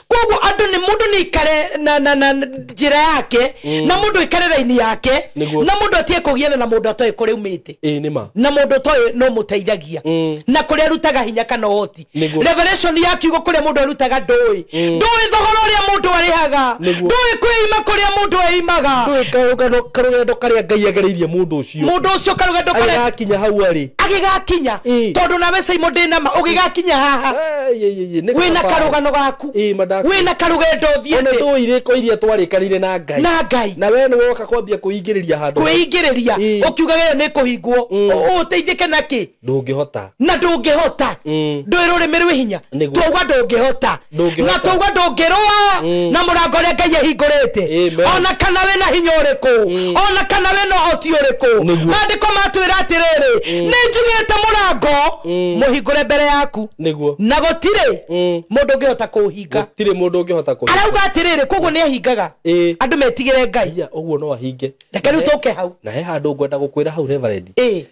Koguo andũ nĩ mũndũ nĩ aikare na njĩra yake na mũndũ aikare raini yake Nĩguo. na mũndũ atige kũgiana na mũndũ atoĩ kũrĩa umĩte. Ĩĩ, nĩ ma. Na mũndũ ũtoĩ no mũteithagia. Na kũrĩa arutaga hinya kana ũhoti. Nĩguo. Revelation ya kiugo kũrĩa mũndũ arutaga ndũĩ. Ndũĩ thogora ũrĩa mũndũ arĩhaga. Nĩguo. Ndũĩ kwĩima kũrĩa mũndũ eimaga. Ndũĩ karũgendo karĩa Ngai agereirie mũndũ ũcio. Mũndũ ũcio karũgendo karĩa Agĩgakinya hau arĩ. Agĩgakinya. Ĩĩ. Tondũ nawe Saimo ndĩ nama ũgĩgakinya haha. Ĩĩ, nĩ Wĩna kaba. karũgano gaku. Ĩĩ, madaka. Wĩna karũgendo Ona ũthiĩte. ndũĩ irĩko iria twarĩkanire na Ngai. Na Ngai. Na we nĩ woka kwambia kwĩingĩrĩria handũ. Kwĩingĩrĩria. Ĩĩ. Ũkiugaga ĩyo nĩ kũhingwo. Ũteithĩke na kĩ? Ndũngĩhota. Na ndũngĩhota. Ndũĩ rũrĩmĩ rwĩ hinya. Nĩguo. Twauga ndũngĩhota. Ndũngĩhota. Na twauga ndũngĩrũa na mũrango ũrĩa Ngai ahingũrĩte. Amen. Ona kana wĩna hinya ũrĩkũ. Ona kana wĩna ũhoti ũrĩkũ. Nĩguo. Maandĩko matwĩra atĩrĩrĩ, nĩ njigĩte mũrango mũhingũre mbere yaku. Nĩguo. Na gũtirĩ mũndũ ũngĩhota kũũhinga. Gũtirĩ mũndũ ũngĩhota kũhinga. Arauga atĩrĩrĩ, koguo nĩ ahingaga. Ĩĩ. Andũ metigĩre Ngai. Iya, ũguo no ahinge. Reke rĩu tũke hau. Na he handũ ngwenda gũkwĩra hau Reverend. Ĩĩ.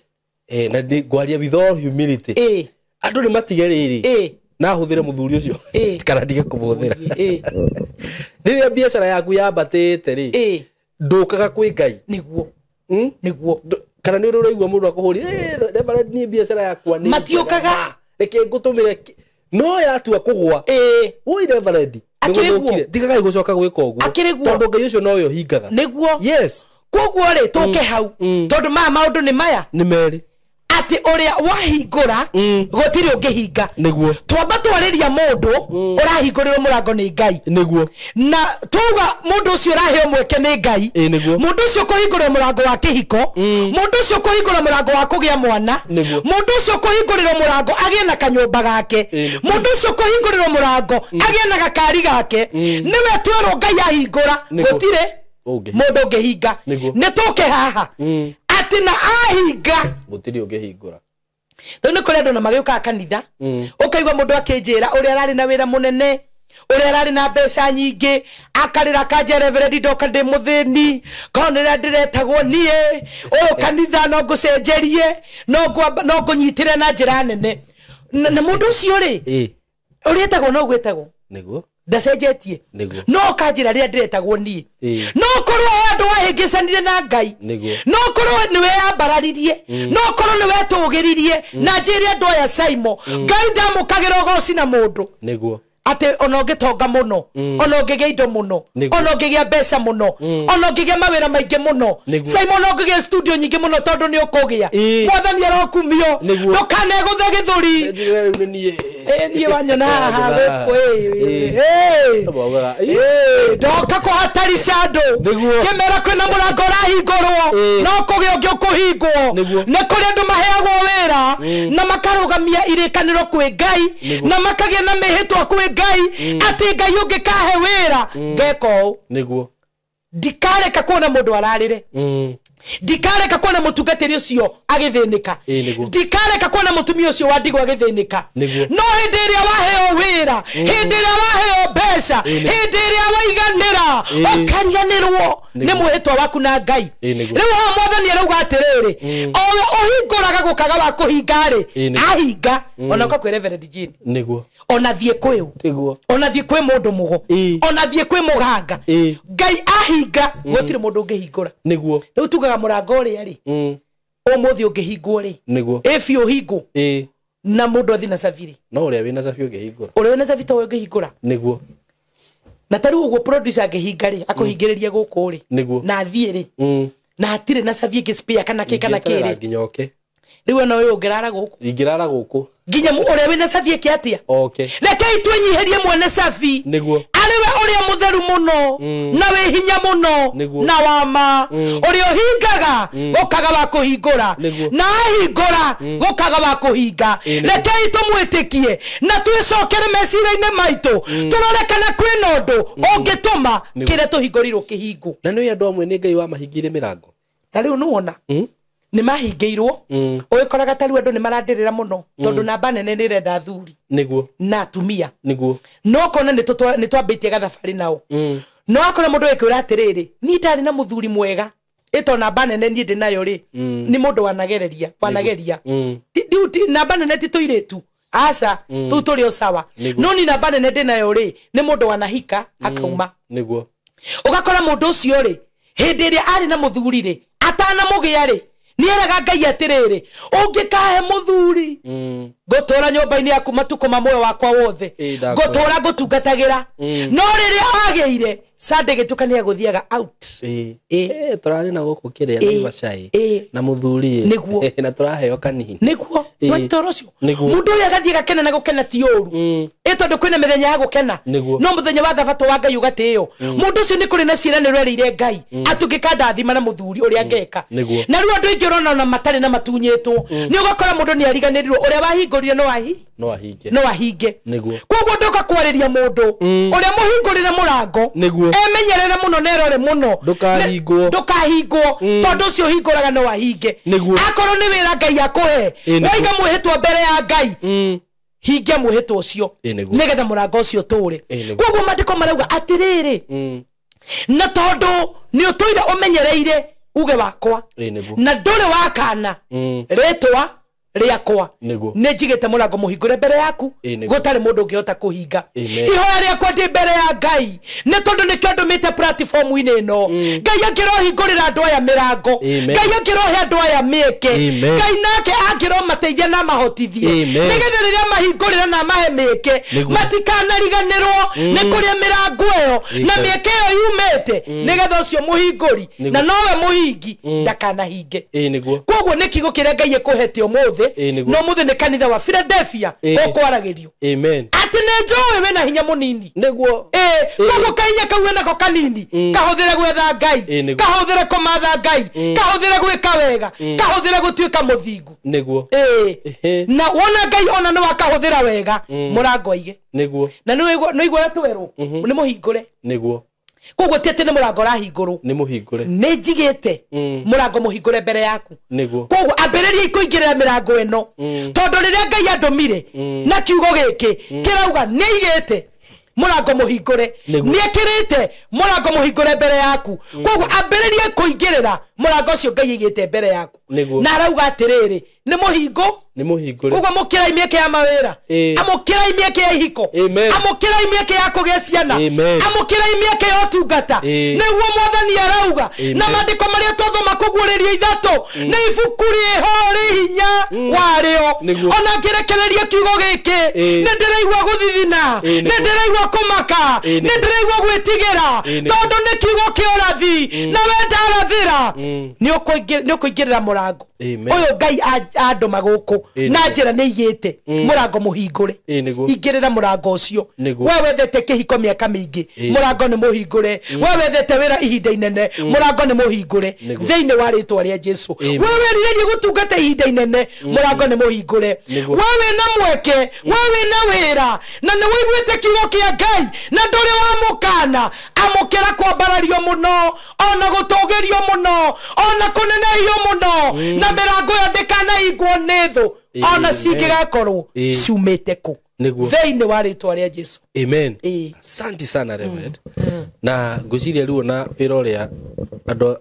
Na ndĩ ngwaria with all humility. Ĩĩ. Andũ nĩ matige rĩrĩ. Ĩĩ. Na hũthĩre mũthuri ũcio. Ĩĩ. Kana ndige kũmũhũthĩra. Ĩĩ. Rĩrĩa biacara yaku yambatĩte rĩ. Ĩĩ. Ndũkaga kwĩ Ngai. Nĩguo. Nĩguo. Kana nĩ ũrĩ ũraigua mũndũ akũhũrire, Reverend niĩ biacara yakwa nĩ Matiũkaga. njega. Reke ngũtũmĩre no yatua kũgũa. Ĩĩ. Woi Reverend, Akĩrĩ guo. nĩgũthũkire. Tigagai gũcoka gwĩka ũguo. Akĩrĩ guo. Tondũ Ngai ũcio nowe ũhingaga. Nĩguo. Yes. Koguo rĩ tũke hau. Tondũ maya maũndũ nĩ maya. Nĩ merĩ. Atĩ ũrĩa wahingũra gũtirĩ ũngĩhinga. Nĩguo. Twamba twarĩria mũndũ ũrahingũrĩrwo mũrango nĩ Ngai. Nĩguo. Na tuga mũndũ ũcio ũraheo mweke nĩ Ngai. Ĩĩ, nĩguo. Mũndũ ũcio kũhingũrĩrwo mũrango wa kĩhiko. Mũndũ ũcio kũhingũrĩrwo mũrango wa kũgĩa mwana. Nĩguo. Mũndũ ũcio kũhingũrĩrwo mũrango agĩe na kanyũmba gake. Ĩĩ, nĩguo. Mũndũ ũcio kũhingũrĩrwo mũrango agĩe na gakari gake. Nĩwe twerwo Ngai ahingũra. Nĩguo. Gũtirĩ Ũngĩhinga. mũndũ ũngĩhinga. Nĩguo. Nĩ tũke haha. Atĩ na ahinga. Gũtirĩ ũngĩhingũra. Rĩu nĩ kũrĩ andũ na magĩũkaga kanitha. Ũkaigua mũndũ akĩnjĩra ũrĩa ararĩ na wĩra mũnene, ũrĩa ararĩ na mbeca nyingĩ, akarĩra akanjĩra Reverend ndoka ndĩ mũthĩni, korwo nĩrĩa ndĩretagwo niĩ, ũyũ kanitha no ngũcenjerie, no ngũnyitĩre na njĩra nene. Na mũndũ ũcio rĩ, Ĩĩ. Ũrĩa etagwo no gwĩtagwo. Nĩguo. Ndacenjetie. No kanjĩra rĩrĩa ndĩretagwo niĩ. No korwo andũ wahĩngĩcanire na Ngai. No korwo nĩwe yambararirie. No korwo nĩwe tũgĩririe na njĩre andũ aya Saimo. Ngai ndamũkagĩra ũgoci na mũndũ. Nĩguo. Atĩ ona ũngĩtonga mũno, ona ũngĩgĩa indo mũno, ona ũngĩgĩa mbeca mũno, ona ũngĩgĩa mawĩra maingĩ mũno, Simon ũngĩgĩa studio nyingĩ mũno tondũ nĩ ũkũgĩa. Mwathani arokumio. Ndũkanegũthe gĩthũri. Niĩ wanyona haha gũkũ ndoka kũhatarica andũ kĩmera kwĩna mũrango ũrahingũrwo no kũgĩa ũngĩ ũkũhingwo. Nĩ kũrĩ andũ maheagwo wĩra na makarũgamia irĩkanĩro kwĩ Ngai na makagĩa na mĩhĩtwa kwĩ Ngai atĩ Ngai ũngĩkahe wĩra ngeka ũũ. Nĩguo. Ndikareka kuona mũndũ ararĩre. Ndikareka kuona mũtungatĩri ũcio agĩthĩnĩka. Ndikareka kuona mũtumia ũcio wa ndigwa agĩthĩnĩka. No hĩndĩ ĩrĩa waheo wĩra, hĩndĩ ĩrĩa waheo mbeca, hĩndĩ ĩrĩa waiganĩra, ũkariganĩrwo nĩ mwĩhĩtwa waku na Ngai. Rĩu haha Mwathani arauga atĩrĩrĩ, o we ũhingũraga gũkaga wa kũhinga rĩ, ahinga ona ũka kwĩ Reverend Jane. Nĩguo. Ona thiĩ kwĩ ũ. Ona thiĩ kwĩ mũndũ mũgo. Ona thiĩ kwĩ mũganga. Ngai ahinga gũtirĩ mũndũ ũngĩhingũra. Nĩguo. Rĩu tugaga mũrango ũrĩa rĩ, ũmũthĩ ũngĩhingwo rĩ, nĩguo, ĩ biũ ũhingwo na mũndũ athiĩ na cabi rĩ, no ũrĩa wĩna cabi ũngĩhingũra, ũrĩa wĩna cabi towe ũngĩhingũra. Nĩguo. Na ta rĩu ũguo producer angĩhinga rĩ, akũhingĩrĩrie gũkũ rĩ, na athiĩ rĩ, na hatirĩ na cabi ĩngĩ spare kana kĩ kana kĩ rĩ, nginya oke. Rĩu ona ũyũ ũngĩrara gũkũ, ingĩrara gũkũ nginya ũrĩa wĩna cabi ĩke atĩa? Oke. Rekei twĩnyihĩrie mwene cabi. Nĩguo. Arĩwe ũrĩa mũtheru mũno na wĩ hinya mũno na wa ma, ũrĩa ũhingaga gũkaga wa kũhingũra na ahingũra gũkaga wa kũhinga. Rekei tũmwĩtĩkie na twĩcokere meciria-inĩ maitũ, tũrore kana kwĩna ũndũ ũngĩtũma kĩrĩa tũhingũrirwo kĩhingwo. Na nĩ andũ amwe nĩ Ngai wamahingĩire mĩrango. Ta rĩu nĩwona nĩ mahingĩirwo, ũgĩkoraga ta rĩu andũ nĩ marandĩrĩra mũno tondũ namba nene nĩ ĩrenda athuri. Nĩguo. Na atumia. Nĩguo. No kona nĩ twambĩtie gathabarĩ nao. No akora mũndũ ĩkwĩra atĩrĩrĩ, niĩ ndarĩ na mũthuri mwega, ĩto namba nene niĩ ndĩ nayo rĩ, nĩ mũndũ wanagereria, wanageria. Namba nene ti tũirĩtu, aca, tũu tũrĩ o sawa. No ni namba nene ndĩ nayo rĩ, nĩ mũndũ wanahika akauma. Nĩguo. Ũgakora mũndũ ũcio rĩ, hĩndĩ ĩrĩa arĩ na mũthuri rĩ, atanamũgĩa rĩ, nĩeraga Ngai atĩrĩrĩ, ũngĩkahe mũthuri ngũtũra nyũmba-inĩ yaku matukũ ma muoyo wakwa wothe, ngũtũra ngũtungatagĩra. No rĩrĩa agĩire Sunday gĩtuka nĩ agũthiaga out. Tũrarĩ na gũkũ kĩrĩa Naivasha na mũthuri nĩguo, na tũraheo kanini. Nĩguo. Wanyita ũhoro ũcio? Mũndũ ũyũ agathiĩ gakena na gũkena ti ũru, ĩ tondũ kwĩna mĩthenya ya gũkena, no mũthenya wa thabatũ wa Ngai ũgatĩĩo. Mũndũ ũcio nĩ kũrĩ na ciĩranĩro erĩire Ngai atũngĩkandathima na mũthuri ũrĩa ngeka. Na rĩu andũ aingĩ ũrona ona matarĩ na matunyĩtwo, nĩ ũgakora mũndũ nĩ ariganĩrirwo ũrĩa wahingũrire no no ahinge. No ahinge. Nĩguo. Koguo ndoka kwarĩria mũndũ ũrĩa mũhingũrĩre mũrango, nĩguo, emenyerere mũno na erore mũno, ndũkahingwo, ndũkahingwo, tondũ ũcio ũhingũraga no ahinge. Nĩguo. Akorwo nĩ wĩra Ngai akũhe, waiga mwĩhĩtwa mbere ya Ngai, hingia mwĩhĩtwa ũcio nĩgetha mũrango ũcio ũtũre. Koguo maandĩko marauga atĩrĩrĩ, na tondũ nĩ ũtũire ũmenyereire uge wakwa na ndũrĩ wakana rĩtwa rĩakwa, nĩ njigĩte mũrango mũhingũre mbere yaku, gũtarĩ mũndũ ũngĩhota kũhinga. Ihoya rĩakwa ndĩ mbere ya Ngai nĩ tondũ nĩkĩo ndũmĩte platform-inĩ ĩno. Ngai angĩrohingũrĩra andũ aya mĩrango, Ngai angĩrohe andũ aya mĩeke, Ngai nake angĩromateithia na amahotithie, nĩgetha rĩrĩa mahingũrĩra na amahe mĩeke matikanariganĩrwo nĩ kũrĩa mĩrango ĩyo na mĩeke ĩyo yumĩte, nĩgetha ũcio mũhingũri na nowe mũhingi ndakanahinge. Koguo nĩ kiugo kĩrĩa Ngai ekũhete ũmũthĩ, no mũthĩ nĩ kanitha wa Philadelphia ũkwaragĩrio. Amen. Atĩ nĩ njũĩ wĩna hinya mũnini. Nĩguo. Koguo kahinya kau wĩnako kanini, kahũthĩre gwetha Ngai, kahũthĩre kũmatha Ngai, kahũthĩre gwĩka wega, kahũthĩre gũtuĩka mũthingu. Nĩguo. Na wona Ngai ona nĩ wakahũthĩra wega, mũrango aige. Nĩguo. Na nĩ ũigua twerwo, nĩ mũhingũre. Nĩguo. Koguo ti atĩ nĩ mũrango ũrahingũrwo, nĩ mũhingũre, nĩ njigĩte mũrango mũhingũre mbere yaku. Nĩguo. Koguo ambĩrĩria kũingĩrĩra mĩrango ĩno, tondũ rĩrĩa Ngai andũmire na kiugo gĩkĩ kĩrauga nĩ aigĩte mũrango mũhingũre, nĩ ekĩrĩte mũrango mũhingũre mbere yaku. Koguo ambĩrĩria kũingĩrĩra mũrango ũcio Ngai aigĩte mbere yaku, na arauga atĩrĩrĩ, Nĩ mũhingo. Nĩ mũhingũre. Koguo amũkĩrai mĩeke ya mawĩra. Amũkĩrai mĩeke ya ihiko. Amũkĩrai mĩeke ya kũgĩa ciana. Amũkĩrai mĩeke ya ũtungata. Nĩguo mwathani arauga. Na maandĩko marĩa twathoma kũguũrĩrio ithatũ nĩ ibuku rĩho rĩ hinya warĩo. Ona ngĩrekereria kiugo gĩkĩ nĩ ndĩraigua gũthithina, nĩ ndĩraigua kũmaka, nĩ ndĩraigua gwĩtigĩra, tondũ nĩ kiugo kĩa ũrathi na we ndarathĩra nĩ ũkũingĩrĩra mũrango ũyũ Ngai andũma gũkũ na njĩra nĩ igĩte mũrango mũhingũre. Ingĩrĩra mũrango ũcio. We wethete kĩhiko mĩaka mĩingĩ, mũrango nĩ mũhingũre. We wethete wĩra ihinda inene, mũrango nĩ mũhingũre thĩinĩ wa rĩtwa rĩa Jesu. We wĩrirĩrie gũtungata ihinda inene, mũrango nĩ mũhingũre. We wĩna mweke, we wĩna wĩra na nĩ wĩiguĩte kiugo kĩa Ngai na ndũrĩ wamũkana, amũkĩra kwambarario mũno ona gũtũgĩrio mũno ona kũnenehio mũno, na mĩrango ĩyo ndĩkanahingwo nĩ thũ ona cingĩgakorwo ciumĩte kũ thĩinĩ wa rĩtwa rĩa Jesu. Amen. Asante sana Reverend. Na ngwĩciria rĩu ona wĩra ũrĩa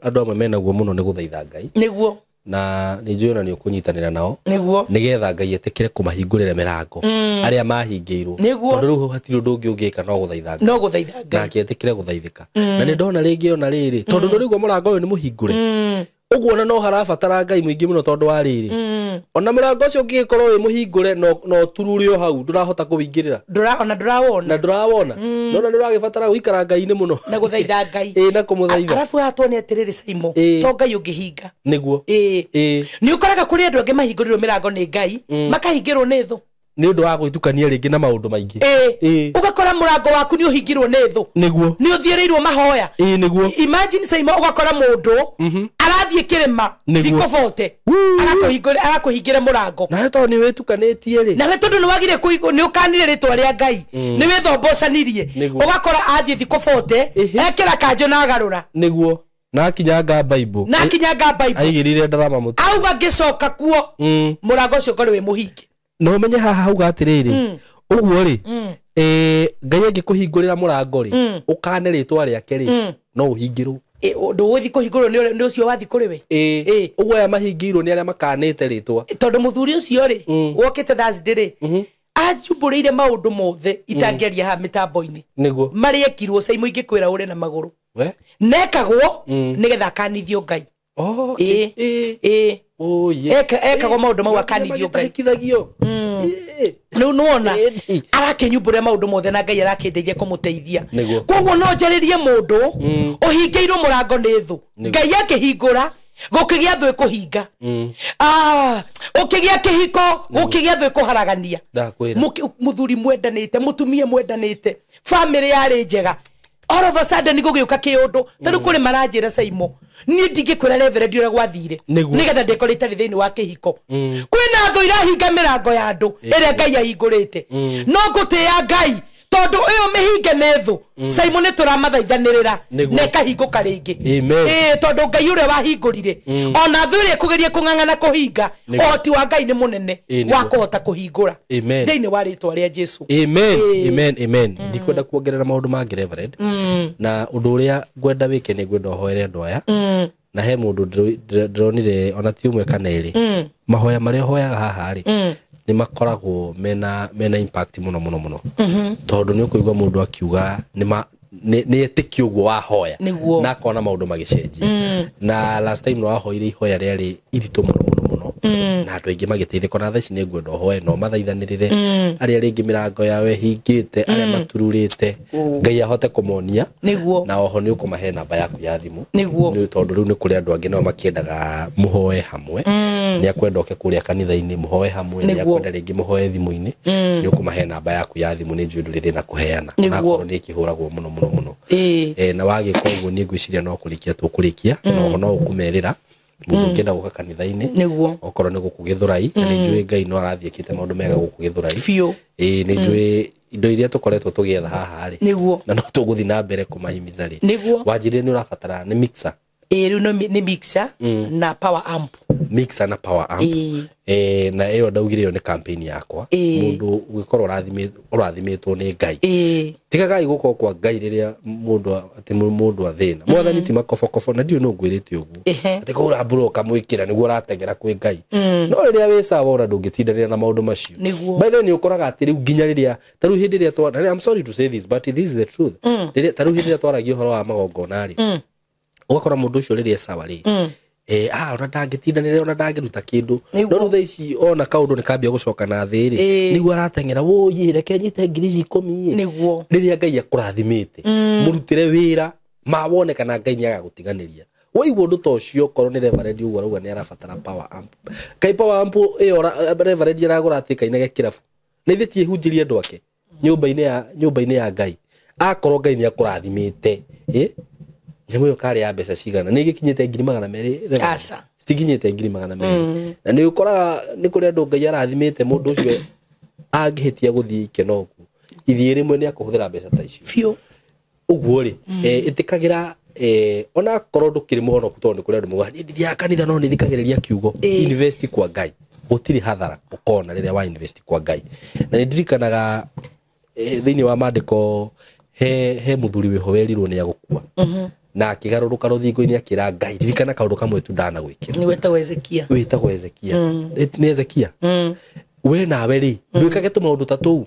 andũ amwe menaguo mũno nĩ gũthaitha Ngai. Nĩguo. Na nĩ njũĩ ona nĩ ũkũnyitanĩra nao. Nĩguo. Nĩgetha Ngai etĩkĩre kũmahingũrĩra mĩrango arĩa mahingĩirwo. Tondũ rĩu hatirĩ ũndũ ũngĩ ũngĩka no gũthaitha Ngai. No gũthaitha Ngai. Nake etĩkĩre gũthaithĩka. Na nĩ ndona rĩngĩ ona rĩrĩ tondũ rĩu mũrango ũyũ nĩ mũhingũre. Ũguo ona no harabatara Ngai mũingĩ mũno tondũ wa rĩrĩ. Ona mũrango ũcio ũngĩgĩkorwo wĩ mũhingũre no turure o hau ndũrahota kũwĩingĩrĩra. Ona ndũrawona. Na ndũrawona. Nona nĩ ũragĩbatara gũikara Ngai-inĩ mũno. Na gũthaitha Ngai. Ĩĩ, na kũmũthaitha. Arabu haha tuone atĩrĩrĩ Saimo, to Ngai ũngĩhinga. Nĩguo. Ĩĩ. Nĩ ũkoraga kũrĩ andũ angĩ mahingũrĩrwo mĩrango nĩ Ngai, makahingĩrwo nĩ thũ. Nĩ ũndũ wa gwĩtukania rĩngĩ na maũndũ maingĩ. Ĩĩ. Ũgakora mũrango waku nĩ ũhingirwo nĩ thũ. Nĩguo. Nĩ ũthiĩrĩirwo mahoya. Ĩĩ, nĩguo. Imagine Saimo ũgakora mũndũ arathiĩ kĩrĩma thikũ 40 arakũhingĩra mũrango. Nawe tondũ nĩ wĩtukanĩtie rĩ. Nawe tondũ nĩ wagire nĩ ũkanire rĩtwa rĩa Ngai, nĩ wĩthombocanirie. Ũgakora athiĩ thikũ 40 ekĩra kanjũ na agarũra. Nĩguo. Na akinyanga Bible. Na akinyanga Bible. Aigĩrĩire ndarama mũtwe. Auga ngĩcoka kuo mũrango ũcio ũkorwo wĩ mũhinge. No menye haha hauga atĩrĩrĩ ũguo rĩ, Ngai angĩkũhingũrĩra mũrango rĩ, ũkane rĩtwa rĩake rĩ, no ũhingĩrwo. Ndũgũthiĩ kũhingũrwo nĩ ũcio wathiĩ kũrĩ we. Ũguo aya mahingĩirwo nĩ arĩa makanĩte rĩtwa. Tondũ mũthuri ũcio rĩ wokĩte Thursday rĩ anjumbũrĩire maũndũ mothe itangĩaria haha mĩtambo-inĩ. Nĩguo. Marĩa ekirwo Saimo ingĩkwĩra ũre na magũrũ. We? Nekagwo nĩgetha akanithio Ngai. Okay. Ekagwo maũndũ mau akanithio Ngai. Rĩu nĩwona arakĩnyumbũrĩra maũndũ mothe na Ngai arakĩndeithia kũmũteithia. Koguo no njarĩrie mũndũ ũhingĩirwo mũrango nĩ thũ, Ngai akĩhingũra gũkĩgĩa thũ ĩkũhinga, ũkĩgĩa kĩhiko gũkĩgĩa thũ ĩkũharagania. Mũthuri mwendanĩte, mũtumia mwendanĩte, bamĩrĩ yarĩ njega, all of a sudden gũgĩũka kĩũndũ. Tarĩu kũrĩ maranjĩra Saimo, niĩ ndingĩkwĩra Reverend ũrĩa gwathire nĩgetha ndĩkore itarĩ thĩinĩ wa kĩhiko. Kwĩna thũ irahinga mĩrango ya andũ ĩrĩa Ngai ahingũrĩte. No ngũtĩĩa Ngai tondũ ĩyo mĩhinge nĩ thũ. Saimo nĩ tũramathaithanĩrĩra na ĩkahingũka rĩngĩ. Tondũ Ngai ũrĩa wahingũrire ona thũ ĩrĩa ĩkũgeria kũng'ang'ana kũhinga, ũhoti wa Ngai nĩ mũnene wa kũhota kũhingũra thĩinĩ wa rĩtwa rĩa Jesu. Amen. Amen. Amen. Ndikwenda kuongerera maũndũ mangĩ Reverend. Na ũndũ ũrĩa ngwenda wĩke nĩ ngwenda ũhoere andũ aya. Na he mũndũ ndĩronire ona ti ũmwe kana ĩrĩ, mahoya marĩa ũhoyaga haha rĩ nĩ makoragwo mena impact mũno mũno mũno. Tondũ nĩ ũkũigua mũndũ akiuga nĩ etĩkio ũguo wahoya na akona maũndũ magĩcenjia. Na last time nĩ wahoire ihoya rĩarĩ iritũ mũno mũno mũno na andũ aingĩ magĩteithĩka. Na thaa ici nĩ ngwenda ũhoe no mathaithanĩrĩre arĩa rĩngĩ mĩrango yao ĩhingĩte, arĩa matururĩte, Ngai ahote kũmonia. Na oho nĩ ũkũmahe namba yaku ya thimũ. Nĩ tondũ rĩu nĩ kũrĩ andũ angĩ nao makĩendaga mũhoe hamwe. Nĩ akwenda oke kũrĩa kanitha-inĩ mũhoe hamwe, nĩ akwenda rĩngĩ mũhoe thimũ-inĩ. Nĩ ũkũmahe namba yaku ya thimũ, nĩ njũĩ ndũrĩ thĩna kũheana onakorwo nĩ ĩkĩhũragwo mũno mũno mũno. Na wagĩka ũguo niĩ ngwĩciria no kũrĩkia tũkũrĩkia, na oho no ũkũmerĩra mũndũ ũngĩenda gũka kanitha-inĩ okorwo nĩ gũkũ Gĩthũrai, na nĩ njũĩ Ngai no arathiĩ ekĩte maũndũ mega gũkũ Gĩthũrai biũ. Nĩ njũĩ indo iria tũkoretwo tũgĩetha haha rĩ, na no tũgũthiĩ na mbere kũmahimiza rĩ. Wanjĩrire nĩ ũrabatara nĩ mixer. Ĩĩ, rĩu nĩ mixer na power amp. Mixer na power amp. Na ĩyo ndaugire ĩyo nĩ campaign yakwa. Mũndũ ũgĩkorwo ũrathimĩtwo nĩ Ngai, tigagai gũkorwo kwa Ngai rĩrĩa mũndũ atĩ mũndũ athĩna. Mwathani ti makobokobo, na ndiũ nũ ngwĩrĩte ũguo atĩ kũgũra mbura ũkamwĩkĩra nĩguo ũrateng'era kwĩ Ngai. No rĩrĩa wĩ sawa ona ndũngĩtindanĩra na maũndũ macio. By the way, nĩ ũkoraga atĩ rĩu nginya rĩrĩa ta rĩu hĩndĩ ĩrĩa I'm sorry to say this, but this is the truth. Rĩrĩa ta rĩu hĩndĩ ĩrĩa twaragia ũhoro wa magongona rĩ, ũgakora mũndũ ũcio rĩrĩa sawa rĩ, ona ndangĩtindanĩra, ona ndangĩruta kĩndũ. No rĩu thaa ici ona kaũndũ nĩ kambia gũcoka na thĩ rĩ, nĩguo arateng'era, wũi, reke nyite ngiri ici 10. Nĩguo. Rĩrĩa Ngai akũrathimĩte, mũrutĩre wĩra ma wone kana Ngai nĩ agagũtiganĩria. Waigua ũndũ ta ũcio, korwo nĩ Reverend ũguo arauga nĩ arabatara power amp, kai power amp ĩyo Reverend aragũra atĩ kainage kĩrabu, na ithe ti ĩhunjĩrie andũ ake nyũmba-inĩ ya Ngai. Akorwo Ngai nĩ akũrathimĩte, nyamũ ĩyo karĩ ya mbeca cigana? Nĩ ĩgĩkinyĩte ngiri 200? Aca. Citikinyĩte ngiri 200. Na nĩ ũkoraga nĩ kũrĩ andũ Ngai arathimĩte, mũndũ ũcio angĩhĩtia gũthiĩ ikeno ũguo ithiĩ rĩmwe nĩ akũhũthĩra mbeca ta icio biũ. Ũguo rĩ, ĩtĩkagĩra, ona korwo ndũkĩrĩ mũhonoku, tondũ nĩ kũrĩ andũ maugaga niĩ ndithiaga kanitha no nĩthikagĩrĩria kiugo. Invest kwa Ngai, gũtirĩ hathara ũkona rĩrĩa wa invest kwa Ngai. Na nĩ ndirikanaga, thĩinĩ wa maandĩko he mũthuri wĩho werirwo nĩ agũkua, na akĩgarũrũka rũthingo-inĩ akĩra Ngai, ririkana kaũndũ kamwe tu ndanagwĩkĩra. Nĩ wetagwo Ezekia. Wĩtagwo Ezekia. Nĩ Ezekia. We nawe rĩ, ndwĩkage tũmaũndũ ta tũu.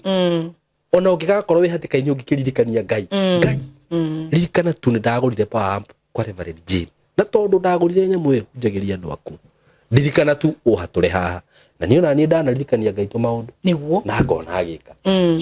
Ona ũngĩgakorwo wĩ hatĩka-inĩ, ũngĩkĩririkania Ngai, Ngai, ririkana tu nĩ ndagũrire power amp kwa Reverend Jane, na tondũ ndagũrire nyamũ ĩyo hunjagĩria andũ aku, ririkana tu ũhatũre haha. Na niĩ ona niĩ ndanaririkania Ngai tũmaũndũ Nĩguo. na ngona agĩka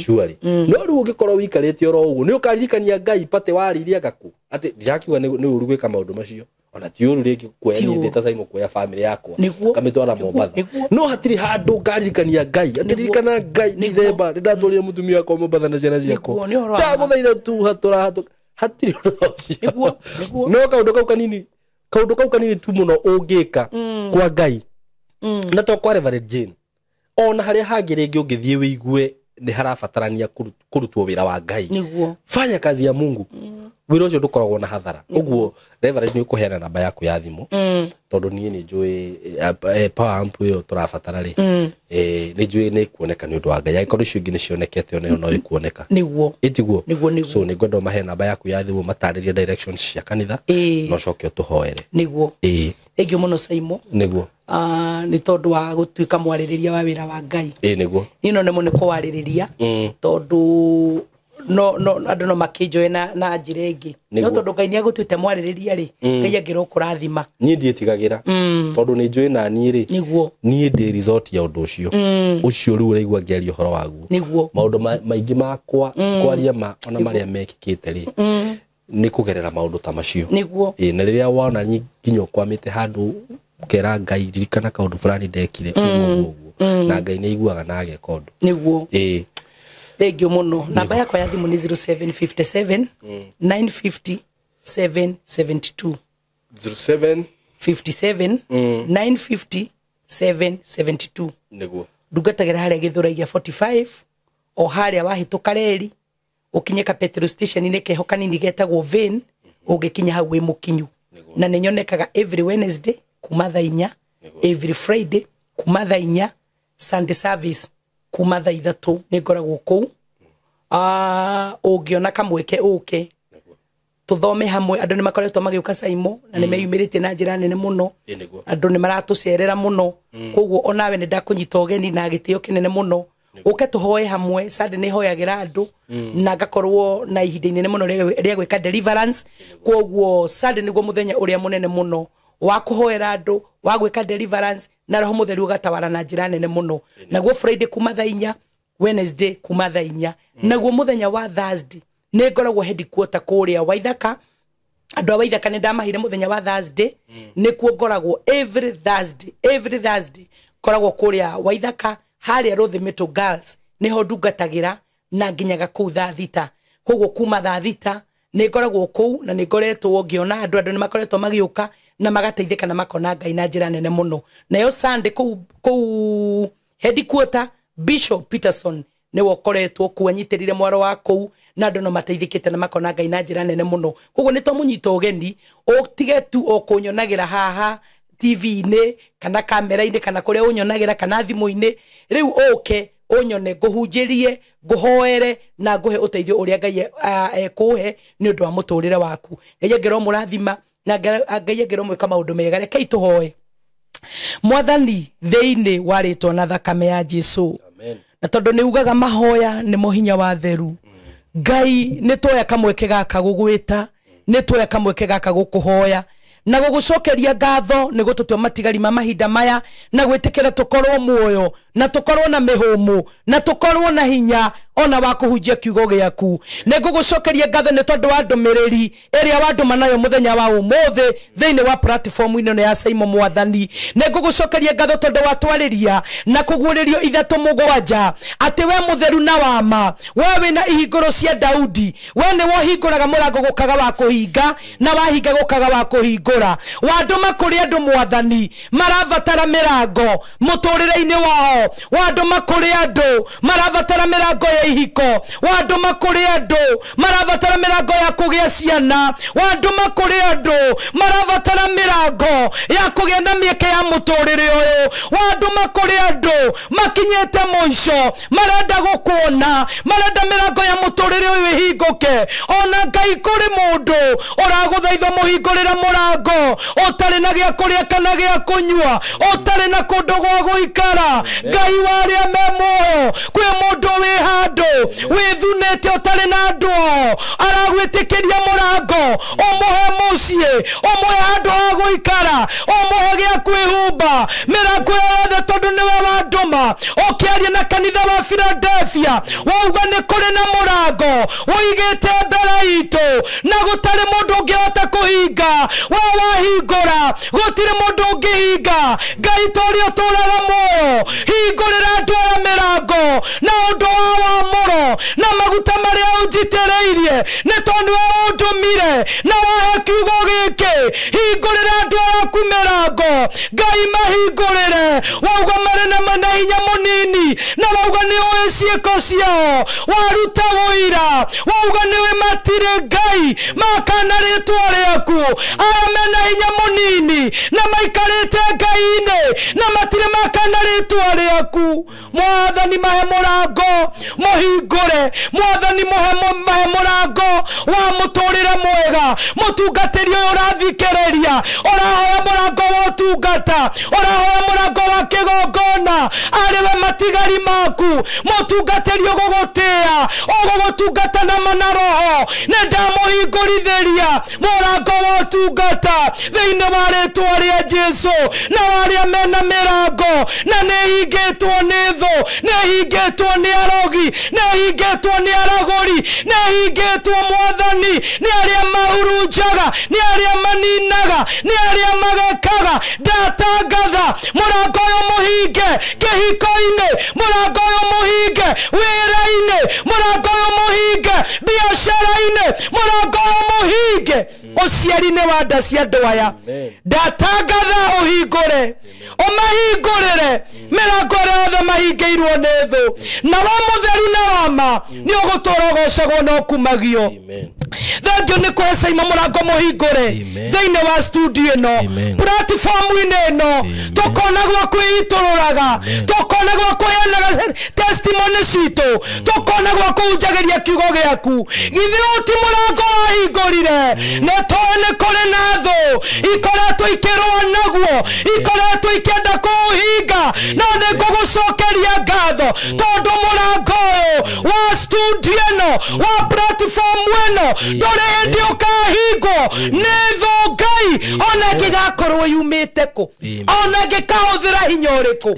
surely. No rĩu ũngĩkorwo wĩikarĩte oro ũguo, nĩ ũkaririkania Ngai pate warĩirie ngakũ atĩ ndirakiuga nĩ ũru gwĩka maũndũ macio, ona ti ũru rĩngĩ kuoya Ti niĩ ũru. ndĩ ta Simon kuoya family yakwa ngamĩtwara Mombatha. No hatirĩ handũ ngaririkania Ngai atĩ ririkana Ngai Dithemba nĩ ndatwarire mũtumia wakwa Mombatha na ciana ciakwa, Nĩguo, nĩ ũhoro wa ma. ndagũthaitha tu hatũra hatũ, hatirĩ ũndũ ta ũcio. Nĩguo, nĩguo. No kaũndũ kau kanini tu mũno ũngĩka kwa Ngai, na to kwa Reverend Jane, ona harĩa hangĩ rĩngĩ ũngĩthiĩ wĩigue nĩ harabatarania kũrutwo wĩra wa Ngai, Nĩguo. fanya kazi ya Mungu, wĩra ũcio ndũkoragwo na hathara. Ũguo Reverend, nĩ ũkũheana namba yaku ya thimũ, tondũ niĩ nĩ njũĩ power amp ĩyo tũrabatara rĩ, nĩ njũĩ nĩ ĩkuoneka nĩ ũndũ wa Ngai. Angĩkorwo icio ingĩ nĩ cionekete, ona ĩyo no ĩkuoneka. Nĩguo. Ĩtiguo? Nĩguo, nĩguo. So nĩ ngwenda ũmahe namba yaku ya thimũ, matarĩrie directions cia kanitha, na ũcoke ũtũhoere. Nĩguo. Ĩĩ. Thank you mũno, Saimo. Nĩguo. Nĩ tondũ wa gũtuĩka mwarĩrĩria wa wĩra wa Ngai. Ĩĩ, nĩguo. Niĩ no nemwo nĩ kũwarĩrĩria, tondũ no andũ no makĩnjoe na njĩra ĩngĩ, no tondũ Ngai nĩ agũtuĩte mwarĩrĩria rĩ, Ngai angĩrwo kũrathima. Niĩ ndiĩtigagĩra, tondũ nĩ njũĩ na niĩ rĩ, niĩ ndĩ result ya ũndũ ũcio ũcio rĩu ũraigua ngĩaria ũhoro waguo. Maũndũ maingĩ makwa kwaria ma ona marĩa mekĩkĩte rĩ, nĩ kũgerera maũndũ ta macio. Ĩĩ, na rĩrĩa wona nginya ũkwamĩte handũ, ũkera Ngai, ririkana kaũndũ fulani ndekire ũguo ũguo ũguo, na Ngai nĩ aiguaga na ageka ũndũ. Ĩĩ. Thank you mũno. Namba yakwa ya thimũ nĩ 0757 950 772. 07 57 950 772. Ndungatagĩra harĩa Gĩthũrai gĩa 45, o harĩa wahĩtũka reri ũkinye ka petrol station-inĩ keho kanini getagwo Vane, ũngĩkinya hau wĩ mũkinyu. Na nĩ nyonekaga every Wednesday kuma thaa 4, every Friday kuma thaa 4, Sunday service kuma thaa 3 nĩ ngoragwo kũu. Ũngĩona kamweke ũke tuthome hamwe. Andũ nĩ makoretwo magĩũka, Saimo, na nĩ meyumĩrĩtie na njĩra nene mũno. Ĩĩ, nĩguo. Andũ nĩ maratũcerera mũno, koguo onawe nĩ ndakũnyita ũgeni na gĩtĩo kĩnene mũno, ũke tũhoe hamwe. Sunday nĩ hoyagĩra andũ na ngakorwo na ihinda inene mũno rĩa gwĩka deliverance. Koguo Sunday nĩguo mũthenya ũrĩa mũnene mũno wa kũhoera andũ, wa gwĩka deliverance, na Roho Mũtheru ũgatawara na njĩra nene mũno. Naguo Friday kuma thaa 4, Wednesday kuma thaa 4, naguo mũthenya wa Thursday nĩ ngoragwo headquarter kũrĩa Waithaka. Andũ a Waithaka nĩ ndamahire mũthenya wa Thursday, nĩkuo ngoragwo every Thursday. Every Thursday ngoragwo kũrĩa Waithaka, harĩa Rũthĩmĩtũ Girls nĩho ndungatagĩra, na nginyaga kũu thaa 6. Koguo kuma thaa 6 nĩ ngoragwo kũu, na nĩ ngoretwo ngĩona andũ nĩ makoretwo magĩũka na magateithĩka na makona Ngai na njĩra nene mũno. Nayo Sunday kũu headquarter, Bishop Peterson nĩwe ũkoretwo kũu anyitĩrĩire mwaro wa kũu, Na andũ no mateithĩkĩte na makona Ngai na njĩra nene mũno. Koguo nĩ twamũnyita ũgeni, ũtige tu o kũnyonagĩra haha TV-inĩ kana kamera-inĩ kana kũrĩa ũnyonagĩra kana thimũ-inĩ. Rĩu ũke ũnyone, ngũhunjĩrie, ngũhoere na ngũhe ũteithio ũrĩa Ngai ekũhe nĩ ũndũ wa mũtũrĩre waku. Ngai angĩrwo mũrathima na Ngai angĩrwo mwĩka maũndũ mega. Rekei tũhoe. Mwathani, thĩinĩ wa rĩtwa na thakame ya Jesu, na tondũ nĩ ugaga mahoya nĩ hinya wa theru, Ngai nĩ tuoya kamweke gaka gũgwĩta, nĩ tuoya kamweke gaka gũkũhoya na gũgũcokeria ngatho nĩ gũtũtua matigari ma mahinda maya na gwĩtĩkĩra tũkorwo muoyo na tũkorwo na mĩhũmũ na tũkorwo na hinya ona wa kũhunjia kiugo gĩaku. Nĩ ngũgũcokeria ngatho nĩ tondũ wa ndũmĩrĩri ĩrĩa wandũma nayo mũthenya wa ũmũthĩ thĩinĩ wa platform ĩno ya Saimo Mwathani. Nĩ ngũgũcokeria ngatho tondũ watwarĩria na kũguũrĩrio 3 7 atĩ we mũtheru na wama, we wĩna ihingũro cia Daudi, we nĩwe ũhingũraga mũrango gũkaga wa kũhinga na wahinga gũkaga wa kũhingũra. Wandũma kũrĩ andũ Mwathani marabatara mĩrango mũtũrĩre-inĩ wao, wandũma kũrĩ andũ marabatara mĩrango ya ihiko, wandũma kũrĩ andũ marabatara mĩrango ya kũgĩa ciana, wandũma kũrĩ andũ marabatara mĩrango ya kũgĩa na mĩeke ya mũtũrĩre ũyũ, wandũma kũrĩ andũ makinyĩte mũico marenda gũkuona, marenda mĩrango ya mũtũrĩre ũyũ ĩhingũke. Ona Ngai kũrĩ mũndũ ũragũthaitha mũhingũrĩre mũrango ũtarĩ na gĩa kũrĩa kana gĩa kũnyua, ũtarĩ na kũndũ gwa gũikara. Ngai wa arĩa me muoyo, kwĩ mũndũ wĩ handũ wĩthunĩte ũtarĩ na andũ ao, aragwĩtĩkĩria mũrango, ũmũhe mũciĩ, ũmũhe handũ ha gũikara, ũmũhe gĩa kwĩhumba, mĩrango yothe tondũ nĩwe wandũma. Ũkĩaria na kanitha wa Philadelphia wauga nĩ kũrĩ na mũrango ũigĩte mbere itũ na gũtarĩ mũndũ ũngĩhota kũhinga. We wahingũra gũtirĩ mũndũ ũngĩhinga. Ngai tũrĩa ũtũraga muoyo, hingũrĩra andũ aya mĩrango na ũndũ wa wamũro na maguta marĩa ũnjitĩrĩirie, nĩ tondũ nĩwe ũndũmire na wahe kiugo gĩkĩ. Hingũrĩra andũ aku mĩrango, Ngai mahingũrĩre. Wauga marĩ na hinya mũnini na wauga nĩ ũĩ ciĩko ciao, waruta ũira, wauga nĩ ũĩ matirĩ Ngai makana rĩtwa rĩaku. Aya mena hinya mũnini na maikarĩte Ngai-inĩ na matirĩ makana rĩtwa rĩaku. Mwathani mahe mũrango mũhingũre, Mwathani mahe mũrango wa mũtũrĩre mwega. Mũtungatĩri ũyũ ũrathikĩrĩria, ũrahoya mũrango wa ũtungata, ũrahoya mũrango wa kĩgongona, arĩ we matigari maku. Mũtungatĩri ũgũgũtĩa, ũgũgũtungata na mana roho, nĩ ndamũhingũrithĩria mũrango wa ũtungata thĩinĩ wa rĩtwa rĩa Jesu. Na arĩa mena mĩrango na nĩ hingĩtwo nĩ thũ, nĩ hingĩtwo nĩ arogi, nĩ hingĩtwo nĩ aragũri, nĩ hingĩtwo Mwathani nĩ arĩa mahurunjaga, nĩ arĩa maninaga, nĩ arĩa magekaga. Ndatangatha mũrango ũyũ mũhinge kĩhiko-inĩ, mũrango ũyũ mũhinge wĩra-inĩ, mũrango ũyũ mũhinge biacara-inĩ, mũrango ũyũ mũhinge ũciari-inĩ wa nda cia andũ aya. Ndatangatha ũhingũre, ũmahingũrĩre mĩrango ĩrĩa yothe mahingĩirwo nĩ thũ, na we mũtheru na wama nĩ ũgũtũra ũgocagwo na ũkumagio. Thengiũ nĩ kũhe Saimo mũrango mũhingũre thĩinĩ wa studio ĩno, platform-inĩ ĩno, tũkona gwa kwĩitũrũraga, tũkona gwa kũheanaga testimony citũ, tũkona gwa kũhunjagĩria kiugo gĩaku. Githĩ ũyũ ti mũrango wahingũrire? Nĩ tũĩ nĩ kũrĩ na thũ ikoretwo ikĩrũa naguo, ikoretwo ikĩenda kũũhinga, no nĩ ngũgũcokeria ngatho tondũ mũrango ũyũ wa studio ĩno, wa platform ĩno, ndũrĩ hĩndĩ ũkahingwo nĩ thũ Ngai, ona ĩngĩgakorwo yumĩte kũ, ona ĩngĩkahũthĩra hinya ũrĩkũ,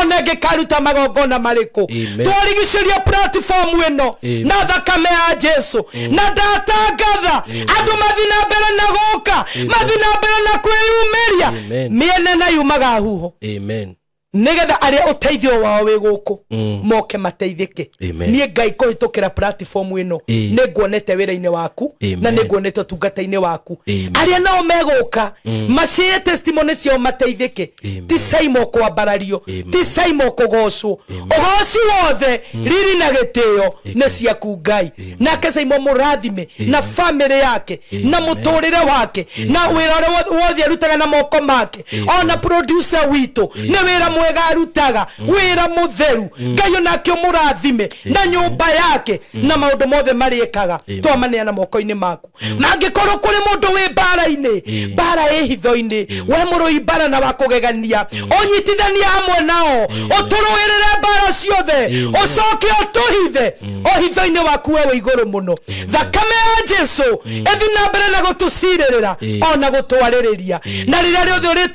ona ĩngĩkaruta magongona marĩkũ. Twarigicĩria platform ĩno na thakame ya Jesu, na ndatangatha andũ mathiĩ na mbere na gũka, mathiĩ na mbere na kwĩyumĩria, mĩene na yumaga huho. Amen. Nigetha aria uteithio wao wi guku moke mateithike. Nie Ngai kuhitukira platform ino ni nguonete wira-ini waku na ni nguonete utungata-ini waku. Aria nao meguka macie testimony ciao mateithike. Ti Saimo kwambarario, ti Saimo kugocwo. Ugoci wothe riri na gitio ni ciaku Ngai. Nake Saimo murathime na family yake na muturire wake na wira uria wothe arutaga na moko make ona producer witu ni wira mwega arutaga wira mutheru. Ngai onake umurathime na nyumba yake na maundu mothe mariekaga twamaneana moko-ini maku. Mangikorwo kuri mundu wi mbara-ini, mbara ĩ hitho-ini, we mũrũi mbara na wakũgegania, ũnyitithanie hamwe nao, ũtũrũĩrĩre mbara ciothe, ũcoke ũtũhithe o hitho-inĩ waku we wĩ igũrũ mũno. Thakame ya Jesu ĩthiĩ na mbere na gũtũcirĩrĩra ona gũtwarĩrĩria, na rĩrĩa rĩothe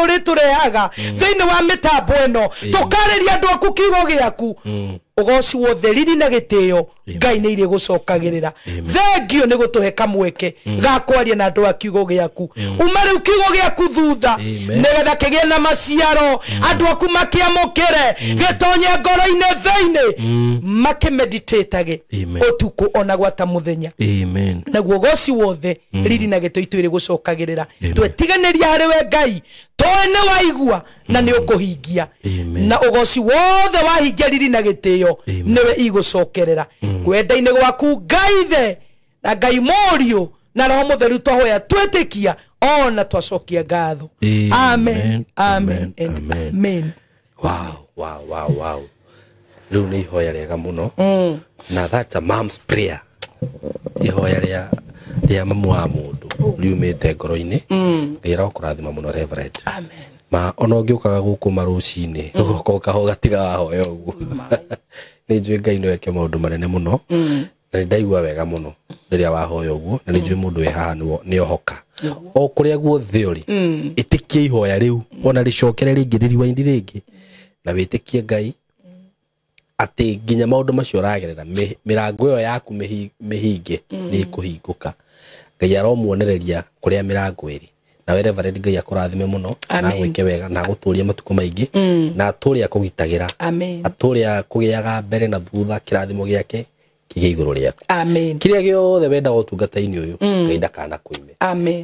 ũrĩtũrehaga thĩinĩ wa mĩtambo ĩno tũkarĩria andũ aku kiugo gĩaku, ugoci wothe riri na gĩtĩo Ngai nĩ irĩ gũcokagĩrĩra. Thengio nĩ gũtũhe kamweke ga kwaria na andũ a kiugo gĩaku. Uma rĩu kiugo gĩaku thutha nĩgetha kĩgĩe na maciaro, andũ aku makĩamũkĩre, gĩtonye ngoro-inĩ thĩinĩ, makĩmeditate ũtukũ ona gwata mũthenya. Naguo ũgoci wothe riri na gĩtĩo itũ irĩ gũcokagĩrĩra. Twetiganĩria harĩ we Ngai, toĩ nĩ waigua na nĩ ũkũhingia, na ũgoci wothe wahingia riri na gĩtĩo nĩwe igũcokerera. Kwenda-inĩ gwaku Ngai the na Ngai Mũriũ na Roho Mũtheru twahoya twĩtĩkia ona twacokia ngatho. Amen, amen and amen. Wow, wow, wow, wow. Rĩu nĩ ihoya rĩega mũno. Na that's a mom's prayer. Ihoya rĩa mamu wa mũndũ riumĩte ngoro-inĩ. Ngai arokũrathima mũno Reverend. Amen. Ma ona ũngĩũkaga gũkũ marũcinĩ ũgoka ũkahoga tiga wahoya ũguo. Nĩ njũĩ Ngai no eke maũndũ manene mũno, na nĩ ndaigua wega mũno rĩrĩa wahoya ũguo, na nĩ njũĩ mũndũ wĩ haha nĩ ohoka o kũrĩa guothe ũrĩ. Ĩtĩkie ihoya rĩu ona rĩcokere rĩngĩ rĩriwaindi rĩngĩ, na wĩtĩkie Ngai atĩ nginya maũndũ macio ũragerera mĩrango ĩyo yaku mĩhinge nĩ ĩkũhingũka. Ngai aromuonereria kũrĩa mĩrango ĩrĩ. Na we Reverend Ngai akũrathime mũno na agwĩke wega na agũtũrie matukũ maingĩ na atũre akũgitagĩra, atũre akũgĩaga mbere na thutha, kĩrathimo gĩake kĩgĩe igũrũ rĩaku. Kĩrĩa gĩothe wendaga ũtungata-inĩ ũyũ Ngai ndakanakuime,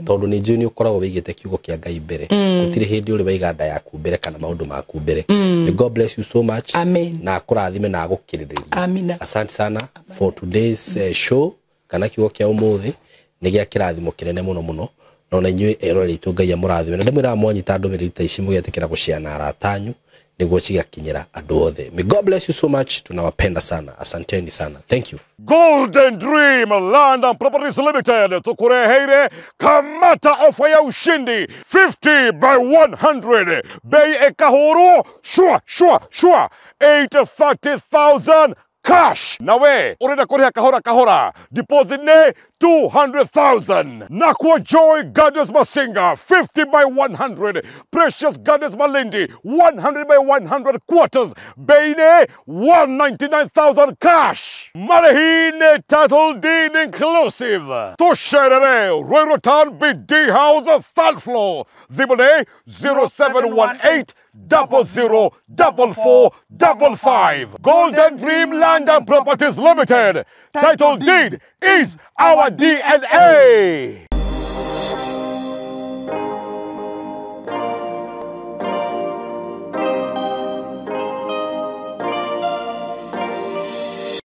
tondũ nĩ njũĩ nĩ ũkoragwo wĩigĩte kiugo kĩa Ngai mbere. Gũtirĩ hĩndĩ ũrĩ waiga nda yaku mbere kana maũndũ maku mbere. May God bless you so much. Na akũrathime na agũkirĩrĩrie. Asante sana for today's show kana kiugo kĩa ũmũthĩ nĩ gĩa kĩrathimo kĩnene mũno mũno. Na ona inyuĩ eroreri aitũ Ngai amũrathime. Na ndĩmwĩraga mwanyita ndũmĩrĩri ta ici mũgetĩkĩra gũciana arata anyu nĩguo cigakinyĩra andũ othe. May God bless you so much. Tunawapenda sana. Asanteni sana. Thank you. Golden Dream Land and Properties Limited tukureheire kamata ofa ya ushindi 50 by 100 bei ekahuru shwa shwa shwa 830,000 cash. Nawe urenda kuriha kahora kahora, deposit ne 200,000. Nakwa Joy Gardens Masinga 50 by 100, Precious Gardens Malindi 100 by 100 quarters, bei ne 199,000 cash. Marehine title deed inclusive. Tusherere Ruiru Town BD House third floor. Thimũ 0718 00 44 55. Golden Dream Land and Properties Limited. Title deed is our DNA.